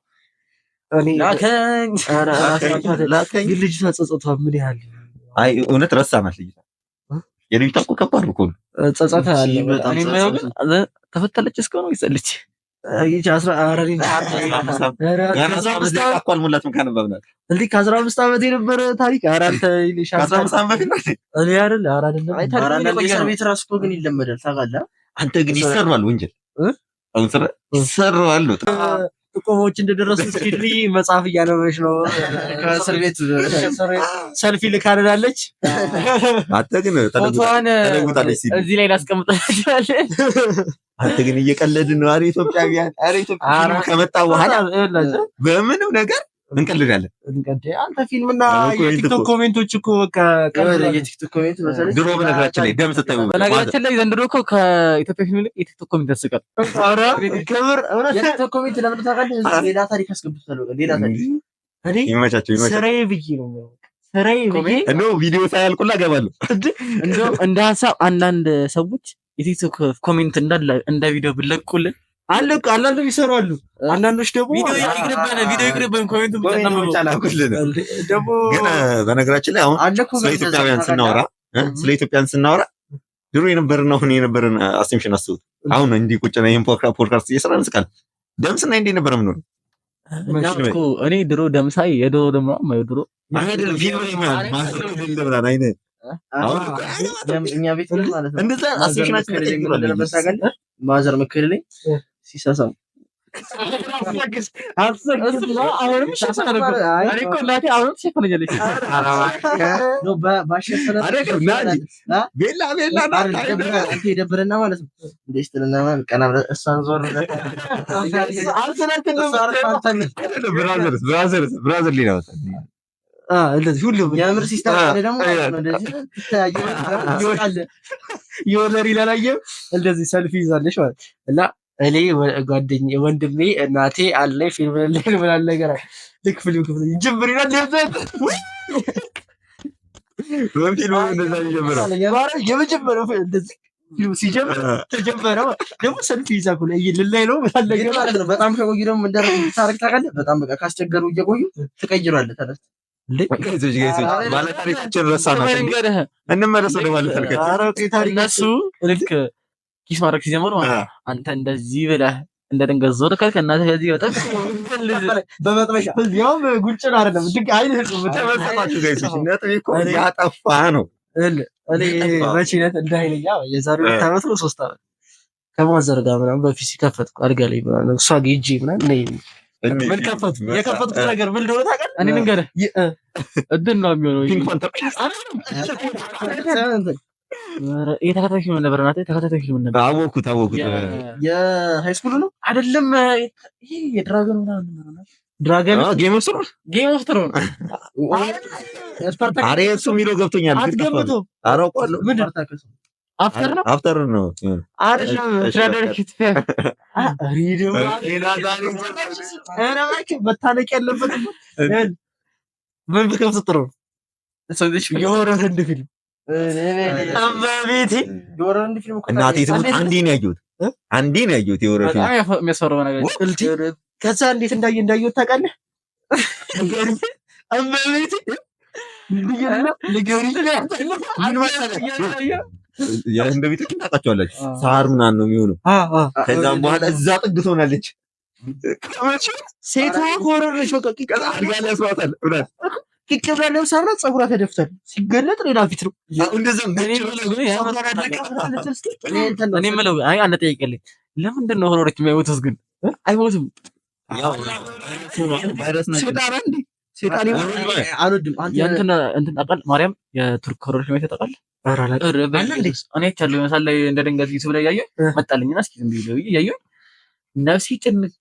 ላከኝ። ግን ልጅቷ ጸጸቷ ምን ያህል አይ እውነት ረሳናት ልጅቷ። የልጅቷ እኮ ከባድ እኮ ነው ጸጸት አለ። እኔ የማየው ግን ተፈታለች እስከሆነ ወይስ ከአስራ አምስት ዓመት የነበረ ታሪክ እስር ቤት እራሱ እኮ ግን ይለመዳል ታውቃለህ። አንተ ግን ይሰራል ወንጀል ይሰራል። ጥቆሞች እንደደረሱ እስኪድሪ መጽሐፍ እያነበበች ነው። ከእስር ቤት ሰልፊ ልካልላለች። አንተ ግን ፎቶዋን እዚህ ላይ ላስቀምጥላችኋለን። አንተ ግን እየቀለድን ነው። ኧረ ኢትዮጵያውያን፣ ኧረ ኢትዮጵያ ከመጣ በኋላ በምንም ነገር እንቀልዳለን። አንተ ፊልምና የቲክቶክ comment ኦች እኮ በቃ የቲክቶክ comment መሰለኝ ድሮ በነገራችን ላይ ደም ስታዩ በነገራችን ላይ ዘንድሮ እኮ ከኢትዮጵያ ፊልም ይልቅ የቲክቶክ comment ያስቃል። ኧረ ክብር የቲክቶክ comment ለምን ታውቃለህ? ሌላ ታሪክ አስገብቶታል። በቃ ሌላ ታሪክ እኔ ይመቻቸው ይመቻቸው። ስራዬ ብዬ ነው ስራዬ ብዬ እንደው ቪዲዮ ሳያልቁላ እገባለሁ። እንደውም እንደ ሀሳብ አንዳንድ ሰዎች የቲክቶክ comment እንዳለ እንደ ቪዲዮ ብለቁልን አለ አንዳንዶች ይሰራሉ። አንዳንዶች ደግሞ ቪዲዮ ይቅርብን፣ ቪዲዮ ይቅርብን፣ comment ኡን ብቻ ላኩልን። ደግሞ ግን በነገራችን ላይ አሁን ስለ ኢትዮጵያውያን ስናወራ ስለ ኢትዮጵያን ስናወራ ድሮ የነበረን አሁን የነበረን assumption አስቡት። አሁን እንዲህ ቁጭ ነው ይሄን ፖድካስት እየሰራን እንስቃለን። ደም ስናይ እንዴት ነበረ የምንሆነው? እኔ ድሮ ደምሳይ የድሮ ደም ነው የድሮ አይደለም ፊልም ላይ ማለት ማዘር ከሌለ ምናምን አይነት እኛ ቤት ማለት ነው። እንደዛ አሴሽናችን ማዘር ምክልልኝ ሲሳሳሙ ይደብርና ማለት ነው። የምር ሲስተም ደግሞ የሆነ ሪል አላየህም? እንደዚህ ሰልፊ ይዛለች ማለት እና እኔ ጓደኛዬ ወንድሜ እናቴ አለ ፊልም ላይ ነገር አለ። ልክ ፊልም ክፍል ጅምር ይላል። በፊልሙ እንደዛ የሚጀምረው የመጀመሪያው እንደዚህ ፊልሙ ሲጀምር ተጀመረ። ደግሞ ሰልፊ ይዛ እኮ ልላይ ነው ማለት ነው። በጣም ከቆዩ ደግሞ እንደታረቅ ታውቃለህ። በጣም በቃ ካስቸገሩ እየቆዩ ትቀይሯለህ። ተነስተህ ባለታሪካችን ረሳናት። እንመለስ ወደ ባለታሪካችን። እነሱ ልክ kiss ማድረግ ሲጀምሩ አንተ እንደዚህ ብለህ እንደ ድንገት ዞር ካልክ እናትህ ከዚህ በጣም በመጥበሻ ያውም ጉንጭን አይደለም ድንቅ አይን ተመሰጣችሁ guys ኦች። ነጥቤ እኮ ያጠፋ ነው። እኔ መቼ ዕለት እንደ ኃይለኛ የዛሬ 2 ዓመት ነው 3 ዓመት ከ mother ጋር ምናምን በፊት ሲከፈትኩ አልጋ ላይ ምናምን እሷ ጋር ሂጅ ምናምን ነይ ምን ከፈትኩ የከፈትኩት ነገር ምን እንደሆነ ታውቃለህ? እኔ ልንገርህ እድል ነው የሚሆነው። የተከታታይ ፊልም ነበር እናቴ፣ ተከታታይ ፊልም ነበር። አወኩት አወኩት። የ high school ነው አይደለም? ይሄ የ dragon ምናምን ነበር። Dragon Game of Thrones፣ Game of Thrones። አሬ እሱ የሚለው ገብቶኛል። አትገምቱም? ኧረ አውቀዋለሁ። ምንድን After ነው After ነው አይደለም? መታነቅ ያለበት ምን ብከፍት ጥሩ ነው? የሆነ ህንድ ፊልም አባቤቴ እናቴ ትሙት አንዴ ነው ያየሁት፣ አንዴ ነው ያየሁት የ horror ፊልም የሚያስፈራው ነገር። ከዛ እንዴት እንዳየሁት ታውቃለህ? አባቤቴ የህንድ ቤቶችን ታውቃቸዋለች። ሳር ምናምን ነው የሚሆነው። ከዛም በኋላ እዛ ጥግ ትሆናለች። ሴቷ horror ነች። በቃ አልጋ ላይ ያስሯታል። ቂቅ ብላ ለብሳ ነው ፀጉሯ ተደፍቷል። ሲገለጥ ሌላ ፊት ነው። እኔ የምለው አይ አንድ ጠይቅልኝ፣ ለምንድን ነው horror ኦች የማይሞቱት ግን? አይሞቱም። ሴጣን አልወድም። እንትን ታውቃለህ? ማርያም የቱርክ horror ኦች ማየት ታውቃለህ? እኔ አይቻለሁ። ይመስላል ላይ እንደ ድንገት ዩቲዩብ ላይ እያየሁ መጣልኝና እስኪ ዝም ብዬ እያየሁ ነፍሴ ጭንቅ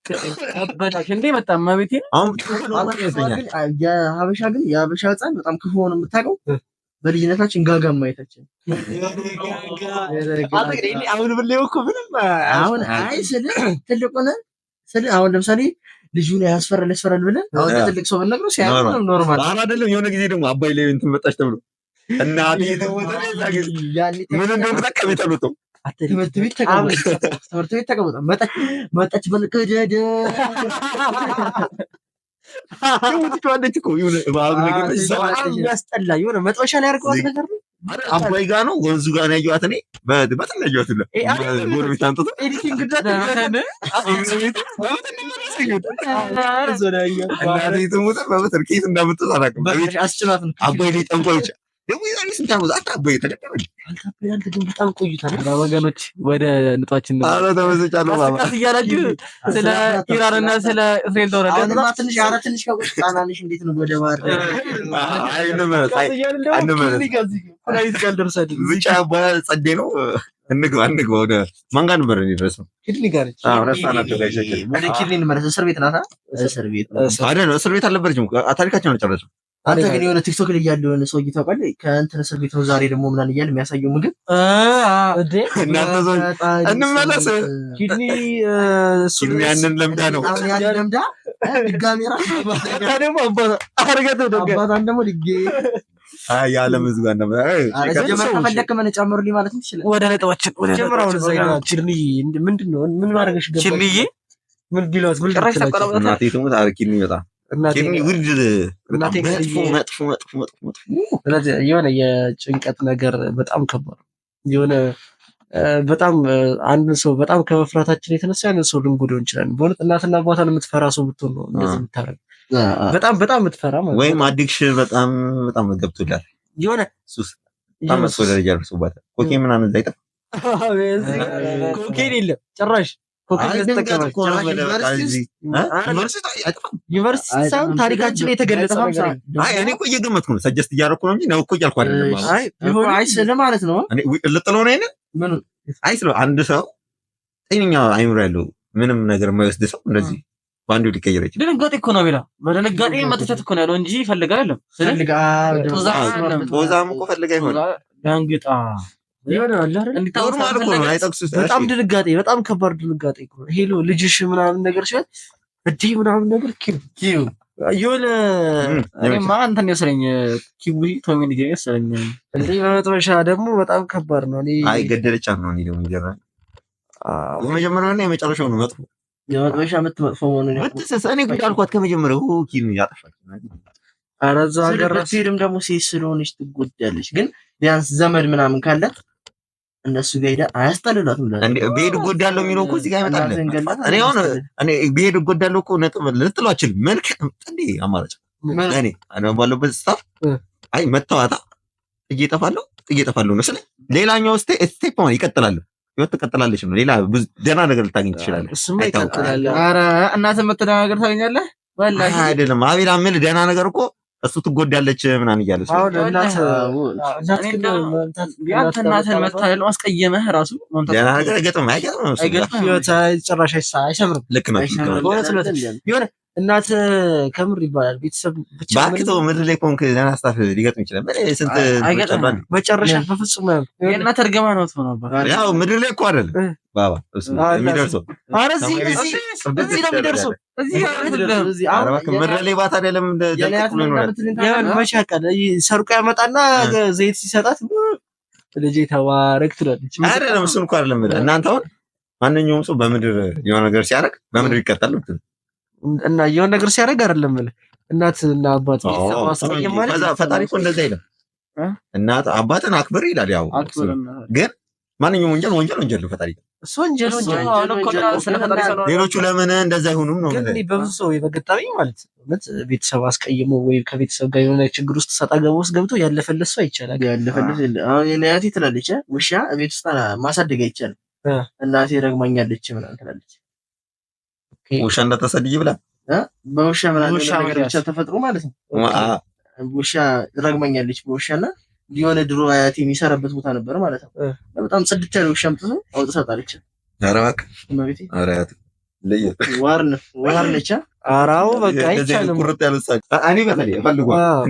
አበላሽ እንዴ መጣ እመቤቴ። የሀበሻ ግን የሀበሻ ህፃን በጣም ክፉ ሆኖ የምታውቀው በልጅነታችን ጋጋ ማየታችን። አሁን ብሌው እኮ ምንም አሁን አይ ስልህ ትልቅ ሆነህ ስልህ አሁን ለምሳሌ ልጁን ያስፈራል ያስፈራል ብለህ አሁን ትልቅ ሰው ብንነግረው ሲያየው normal አይደለም። የሆነ ጊዜ ደግሞ አባይ ላይ እንትን መጣች ተብሎ እናቴ ምን እንደሆነ ከቤት አልወጣሁም። ትምህርት ቤት ተቀመጠ፣ ትምህርት ቤት ተቀመጠ። መጣች በልከደደ ትችዋለች እኮ የሆነ እባብ ነገር የሚያስጠላ የሆነ መጥበሻ ላይ አድርገዋት ነገር ነው። አባይ ጋ ነው ወንዙ ጋ ነው ያየኋት። እኔ በጣም ነው ያየኋት። ሁላ ጎረቤት አምጥቶ editing እናቴ ትሙት በበትር ከየት እንዳመጡት አላውቅም። አባይ ላይ ጠንቋዮች ደግሞ የዛሬ ስንት ዓመት አታባይ ተቀበል በጣም ቆይቷል። ወገኖች ወደ ንጧችን ነው። ኧረ ተመሰጫለሁ። ባባ እያላችሁ ስለ ኢራንና ስለ እስራኤል ተወራለ። አሁንማ ትንሽ ኧረ ትንሽ ከቆይ ጣናንሽ እንዴት ነው ወደ ባህር አንመለስ ብቻ ጸዴ ነው። እንግባ እንግባ። ወደ ማን ጋር ነበር የደረስነው? kidney ጋር ነች። አዎ ረሳናቸው። ጋር ወደ kidney እንመለስ። እስር ቤት ናታ። እስር ቤት አይደል? እስር ቤት አልነበረችም። ታሪካችን አልጨረስም። አንተ ግን የሆነ ቲክቶክ ላይ ያለ የሆነ ሰውዬ ታውቃለህ? ከእንትን እስር ቤት ነው ዛሬ ደግሞ ምናምን እያለ የሚያሳየው ምግብ እንዴ! እናንተ ሰዎች እንመለስ። kidney kidney ያንን ለምዳ ነው ያንን ለምዳ ድጋሜ ራሱ ደግሞ አባቷን ደግሞ ድጌ አይ የዓለም ሕዝብ ጋር ነበር። ከፈለክ ምን ጨምሩልኝ ማለት ትችላለህ። ወደ ነጥባችን ወደ ጀምራውን እዛ kidney ምንድን ነው? ምን ማድረግሽ ገባሽ? kidney ዬ ምን ቢሏት ምን ጭራሽ ልትላቸው? እናቴ ትሙት። ኧረ kidney በጣም kidney ውድ እናቴ መጥፎ መጥፎ መጥፎ መጥፎ መጥፎ። ስለዚህ የሆነ የጭንቀት ነገር በጣም ከባድ ነው። የሆነ በጣም አንድን ሰው በጣም ከመፍራታችን የተነሳ ያንን ሰው ልንጎዳው እንችላለን። በእውነት እናትና አባቷን የምትፈራ ሰው ብትሆን ነው እንደዚህ የምታደርግ። በጣም በጣም የምትፈራ ማለት ወይም addiction በጣም በጣም ገብቶላል የሆነ ሱስ በጣም መጥፎ ደረጃ ደርሶባታል። ኮኬን ምናምን እዛ አይጠፋም። ኮኬን የለም ጭራሽ ዩኒቨርሲቲ ሳይሆን ታሪካችን ላይ የተገለጸ ነገር። አይ እኔ እኮ እየገመትኩ ነው፣ suggest እያደረኩ ነው እንጂ ነው እኮ እያልኩ አይደለም። አይ አይ ስለ ማለት ነው እኔ ልጥለው ነው አይደል? ምን አይ ስለ አንድ ሰው ጤነኛ አይምሮ ያለው ምንም ነገር የማይወስድ ሰው እንደዚህ በአንዱ ሊቀየር ይችላል። ድንጋጤ እኮ ነው ቢላ በድንጋጤ መተቸት እኮ ነው ያለው እንጂ ፈልጋ አይደለም። ጦዛም እኮ ፈልጋ ይሆናል ደንግጣ በጣም ድንጋጤ፣ በጣም ከባድ ድንጋጤ እኮ ነው። Hello ልጅሽ ምናምን ነገር ሲሆን እንዲህ ምናምን ነገር ኪው የሆነ እኔማ እንትን የወሰደኝ ኪው ቶሚ ልጅ የወሰደኝ እንዴ በመጥበሻ ደግሞ በጣም ከባድ ነው። እኔ አይ ገደለቻት ነው። እኔ ደግሞ ይገርማል። የመጀመሪያውና የመጨረሻው ነው መጥፎ የመጥበሻ ምት መጥፎ መሆኑን ምትሰስ እኔ ጉድ አልኳት ከመጀመሪያው ኪም ያጠፋች። ኧረ እዛው ሀገር ስትሄድም ደግሞ ሴት ስለሆነች ትጎዳለች። ግን ቢያንስ ዘመድ ምናምን ካላት እነሱ ጋር ሄዳ አያስጠልሏትም። ብሄድ እጎዳለሁ የሚለው እኮ እዚህ ጋር ይመጣል። እኔ አሁን እኔ ብሄድ እጎዳለሁ እኮ ነጥብ ልትለው አችልም። መልክ እንዴ አማራጭ እኔ እኔ ባለበት staff አይ መተዋታ ጥዬ እጠፋለሁ ጥዬ እጠፋለሁ ነው ስለ ሌላኛው step ማለት ይቀጥላል። ህይወት ትቀጥላለች ነው። ሌላ ብዙ ደህና ነገር ልታገኝ ትችላለህ። እሱማ ይቀጥላል። ኧረ እናትህን መተህ ነገር ታገኛለህ። ወላሂ አይደለም አቤል አምል ደህና ነገር እኮ እሱ ትጎዳለች ምናምን እያለ አሁን እናት ቢያንተ እናትህን መታለል ማስቀየመህ ራሱ ደህና ነገር አይገጥምም፣ አይገጥምም፣ ህይወት ጭራሽ አይሰምርም። ልክ ነው። የሆነ እናት ከምር ይባላል ቤተሰብ ብቻ እባክህ ተው። ምድር ላይ ከሆንክ ደህና staff ሊገጥም ይችላል። ስንት መጨረሻ በፍጹም የእናት እርግማን ነው ነው ያው ምድር ላይ እኮ አይደለም ባባ እሱ የሚደርሰው። ኧረ እዚህ እዚህ ነው የሚደርሰው። ምድር ላይ ባት አይደለም መቼ ያውቃል? ሰርቆ ያመጣና ዘይት ሲሰጣት ልጄ ተባረክ ትላለች። አይደለም እሱን እኮ አይደለም እናንተ አሁን ማንኛውም ሰው በምድር የሆነ ነገር ሲያደርግ በምድር ይቀጣል እና የሆነ ነገር ሲያደርግ አይደለም እናት እና አባት ፈጣሪ እኮ እንደዛ አይልም። እናት አባትን አክብር ይላል። ያው ግን ማንኛውም ወንጀል ወንጀል ወንጀል ነው ፈጣሪ እሱ ወንጀል ወንጀል። ሌሎቹ ለምን እንደዛ አይሆኑም ነው። ግን በብዙ ሰው በገጠመኝ ማለት እውነት ቤተሰብ አስቀይሞ ወይ ከቤተሰብ ጋር የሆነ ችግር ውስጥ ሰጣ ገባ ውስጥ ገብቶ ያለፈለት ሰው አይቻልም። ያለፈለት አሁን የኔ አያቴ ትላለች ውሻ ቤት ውስጥ ማሳደግ አይቻልም፣ እናቴ ረግማኛለች ምናምን ትላለች። ውሻ እንዳታሳድጊ ብላ በውሻ ምናምን ነገር ብቻ ተፈጥሮ ማለት ነው። ውሻ ረግማኛለች በውሻና የሆነ ድሮ አያቴ የሚሰራበት ቦታ ነበር ማለት ነው። በጣም ጽድት ያለ ውሻ አምጥቶ አውጥታ ጣለች። ኧረ እባክህ እመቤቴ፣ ኧረ አያቴ ለየት ዋር ነች። ኧረ በቃ አይቻልም። ቁርጥ ያለ እኔ በተለይ እፈልገዋለሁ።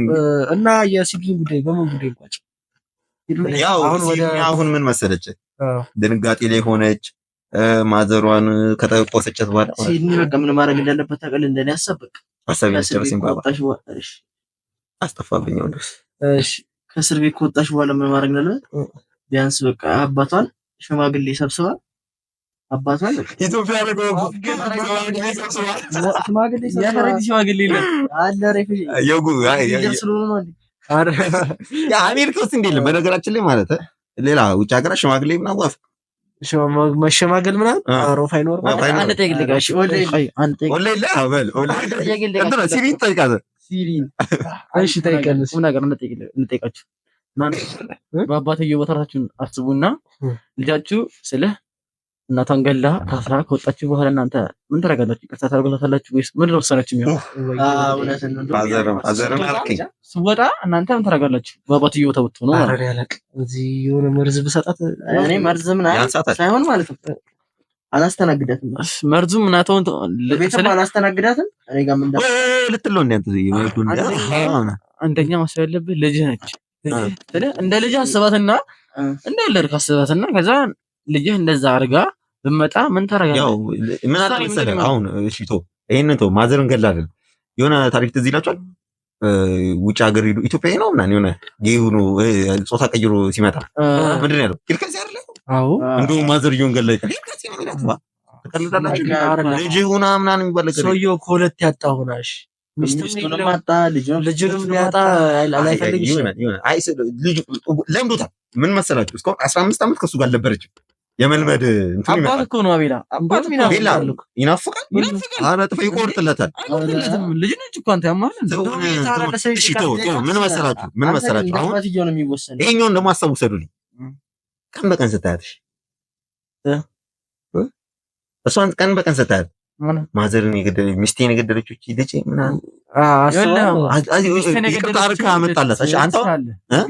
እና የሲድኒ ጉዳይ በምን ጉዳይ እንቋጭ? ያው አሁን ምን መሰለች ድንጋጤ ላይ ሆነች። ማዘሯን ከተቆሰጨት በኋላ ሲድኒ በቃ ምን ማድረግ እንዳለበት ታውቃለህ። እንደኔ ሀሳብ በቃ ሀሳብ ያስጨርስኝ ባባ አስጠፋብኝ። እሺ ከእስር ቤት ከወጣሽ በኋላ ምን ማድረግ እንዳለበት ቢያንስ በቃ አባቷን ሽማግሌ ሰብስባ አባቷን ኢትዮጵያ አሜሪካ ውስጥ እንደ የለም በነገራችን ላይ ማለት ሌላ ውጭ ሀገራት ሽማግሌ ምናምን ወፍ መሸማገል ምናምን አሮፍ አይኖርም። ሲሪን ጠይቃት። እሺ ጠይቀን ነገር እንጠይቃችሁ። በአባትየው ቦታ ራሳችሁን አስቡና ልጃችሁ ስለ እናቷን ገላ ታስራ ከወጣችሁ በኋላ እናንተ ምን ታደርጋላችሁ? ይቅርታ ታደርጉላታላችሁ ወይስ ምንድን ነው ውሳኔያችሁ የሚሆነው? ስወጣ እናንተ ምን ታደርጋላችሁ? በአባትየው ቦታ ብትሆኑ ማለት ነው። እዚህ የሆነ መርዝ ብሰጣት እኔ መርዝ ምናምን ሳይሆን ማለት ነው አላስተናግዳትም። መርዙም እናቷን ቤትም አላስተናግዳትም። እኔ ጋር ምን ልትል ነው? አንደኛ ማሰብ ያለብህ ልጅህ ነች። እንደ ልጅህ አስባትና እንዳለርክ አስባትና ከዛ ልጅህ እንደዛ አድርጋ ብመጣ ምን ታደርጋለህ? ያው ምን አለ መሰለህ አሁን እሺ ተው ይሄንን ተው ማዘርን ገላ አይደል የሆነ ታሪክ ትዝ ይላችኋል። ውጭ ሀገር ሄዱ ኢትዮጵያዊ ነው ምናምን የሆነ gay ሆኖ ጾታ ቀይሮ ሲመጣ ምንድን ነው ያለው? ኪልከሲ አይደለ? አዎ እንደውም ማዘርየውን ገላ ይቀር ኪልከሲ ነው የሚላት። ትቀልዳላችሁ። ልጅ ሆና ምናምን የሚባል ነገር ሰውየው ከሁለት ያጣ ሆናሽ ሚስቱንም አጣ ልጁንም ሊያጣ ላይፈልግ ይችላል። አይ ልጁ ለምዶታል። ምን መሰላችሁ እስካሁን 15 ዓመት ከሱ ጋር አልነበረችም። የመልመድ እንትን አባት ይመጣል። እኮ ነው አቤላ፣ አባት ቤላ ይናፍቃል፣ ይናፍቃል። ኧረ ጥፎ ይቆርጥለታል። አይቆርጥለትም። ልጅ ነች እኮ አንተ ያማል። እሺ ተው፣ ምን መሰላችሁ ምን መሰላችሁ አሁን አባትየው ነው የሚወሰነው። ይሄኛውን ደግሞ ሀሳብ ውሰዱልኝ። ቀን በቀን ስታያት እሷን ቀን በቀን ስታያት ማዘርን የገደለች ሚስቴን የገደለችው እቺ ልጅ ምናምን ይቅርታ አድርጋ አመጣላት። እሺ አንተ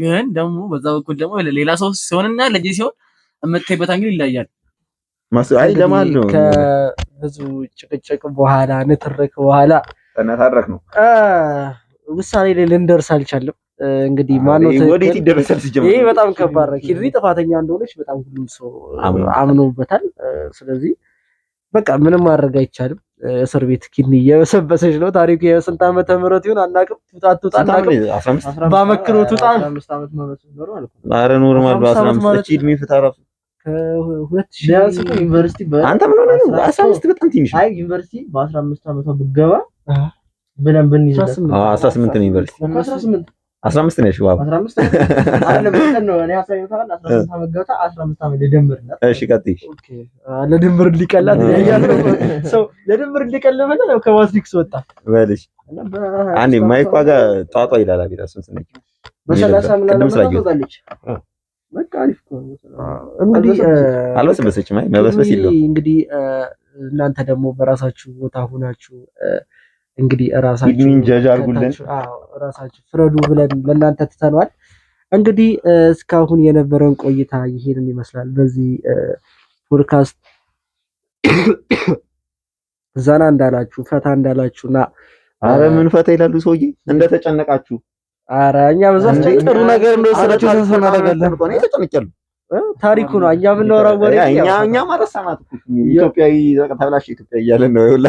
ግን ደግሞ በዛ በኩል ደግሞ ሌላ ሰው ሲሆንና ልጅ ሲሆን የምታይበት angle ይለያል። አይ ለማን ነው ከብዙ ጭቅጭቅ በኋላ ንትርክ በኋላ ተነታረክ ነው ውሳኔ ላይ ልንደርስ አልቻለም። እንግዲህ ማነው ወዴት ይደረሳል? ሲጀምር ይሄ በጣም ከባድ ነው። ኪድኒ ጥፋተኛ እንደሆነች በጣም ሁሉም ሰው አምኖበታል። ስለዚህ በቃ ምንም ማድረግ አይቻልም። እስር ቤት ኪድኒ እየበሰበሰች ነው። ታሪኩ የስንት ዓመተ ምህረት ይሁን አናውቅም። ትውጣ ትውጣ አናውቅም። ባመክሮ ትውጣ። ኧረ normal በ15 እቺ እድሜ ፍታ እራሱ ከሁለት ቢያንስ እኮ ዩኒቨርሲቲ አንተ ምን ሆነህ ነው? 15 በጣም ትንሽ ነው። አይ ዩኒቨርሲቲ በ15 ዓመቷ ብትገባ ብለን ብንይዝላት 18 ነው ዩኒቨርሲቲ 18 15 ነሽ። wow 15 አይደለም ነው እኔ 18 ዓመት ገብታ 15 ዓመት ልደምርላት። እሺ ቀጥይ። okay ለድምር እንዲቀላት ያያለው ሰው ለድምር እንዲቀል ማለት ከማትሪክስ ወጣ በልሽ። አንዴ ማይኳ ጋር ጧጧ ይላል። አቤት እሱን ስነኪ በሰላሳ ምናምን ትወጣለች። በቃ አሪፍ እኮ ነው። እንግዲህ አልበሰበሰችም። አይ መበስበስ የለውም። እንግዲህ እናንተ ደግሞ በራሳችሁ ቦታ ሆናችሁ እንግዲህ ራሳችሁ ጀጅ አድርጉልን፣ አዎ ራሳችሁ ፍረዱ ብለን ለእናንተ ትተነዋል። እንግዲህ እስካሁን የነበረን ቆይታ ይሄንን ይመስላል። በዚህ ፖድካስት ዘና እንዳላችሁ ፈታ እንዳላችሁና አረ ምን ፈታ ይላሉ ሰውዬ እንደተጨነቃችሁ። አረ እኛ በዛ ጥሩ ነገር እንደወሰዳችሁ ተስፋ እናደርጋለን። እኔ ተጨንቄያለሁ። ታሪኩ ነው እኛ የምናወራው ወሬ እኛ እኛ ማረሳናት እኮ ኢትዮጵያዊ ተብላሽ ኢትዮጵያ እያለን ነው ይውላ።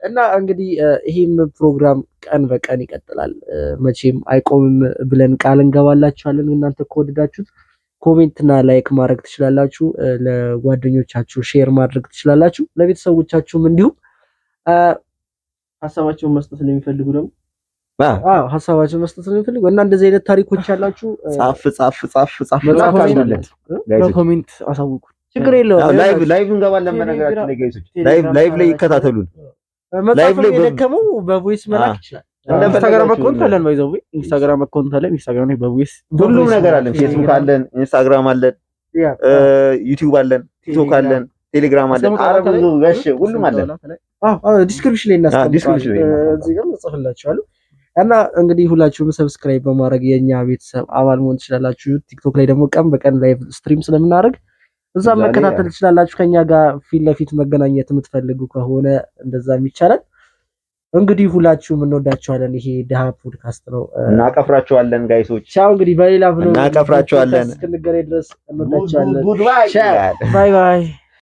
እና እንግዲህ ይሄም ፕሮግራም ቀን በቀን ይቀጥላል፣ መቼም አይቆምም ብለን ቃል እንገባላችኋለን። እናንተ ከወደዳችሁት comment እና like ማድረግ ትችላላችሁ፣ ለጓደኞቻችሁ share ማድረግ ትችላላችሁ፣ ለቤተሰቦቻችሁም እንዲሁም ሀሳባቸውን መስጠት ለሚፈልጉ ደግሞ አዎ ሀሳባቸውን መስጠት ለሚፈልጉ እና እንደዚህ አይነት ታሪኮች ያላችሁ ጻፍ ጻፍ ጻፍ ጻፍ በ comment አሳውቁ። ችግር የለውም። live live እንገባለን። በነገራችን ላይ guys ኦች live live ላይ ይከታተሉን። live ላይ የደከመው በ voice መላክ ይችላል። ኢንስታግራም account አለን፣ by the way ኢንስታግራም account አለን። ኢንስታግራም ላይ በ voice ሁሉም ነገር አለን። ፌስቡክ አለን፣ ኢንስታግራም አለን፣ ዩቲዩብ አለን፣ ቲክቶክ አለን፣ ቴሌግራም አለን። ኧረ ብዙ ጋሽ ሁሉም አለን። አዎ description ላይ እናስቀምጠዋለን፣ እዚህ ጋር እጽፍላችኋለሁ። እና እንግዲህ ሁላችሁም subscribe በማድረግ የኛ ቤተሰብ አባል መሆን ትችላላችሁ። ቲክቶክ ላይ ደግሞ ቀን በቀን live stream ስለምናደርግ እዛ መከታተል ትችላላችሁ። ከኛ ጋር ፊት ለፊት መገናኘት የምትፈልጉ ከሆነ እንደዛም ይቻላል። እንግዲህ ሁላችሁም እንወዳችኋለን። ይሄ ድሃ ፖድካስት ነው። እናቀፍራችኋለን guys ኦች። ቻው። እንግዲህ በሌላ እናቀፍራችኋለን። እስክንገናኝ ድረስ እንወዳችኋለን። Goodbye። Bye bye።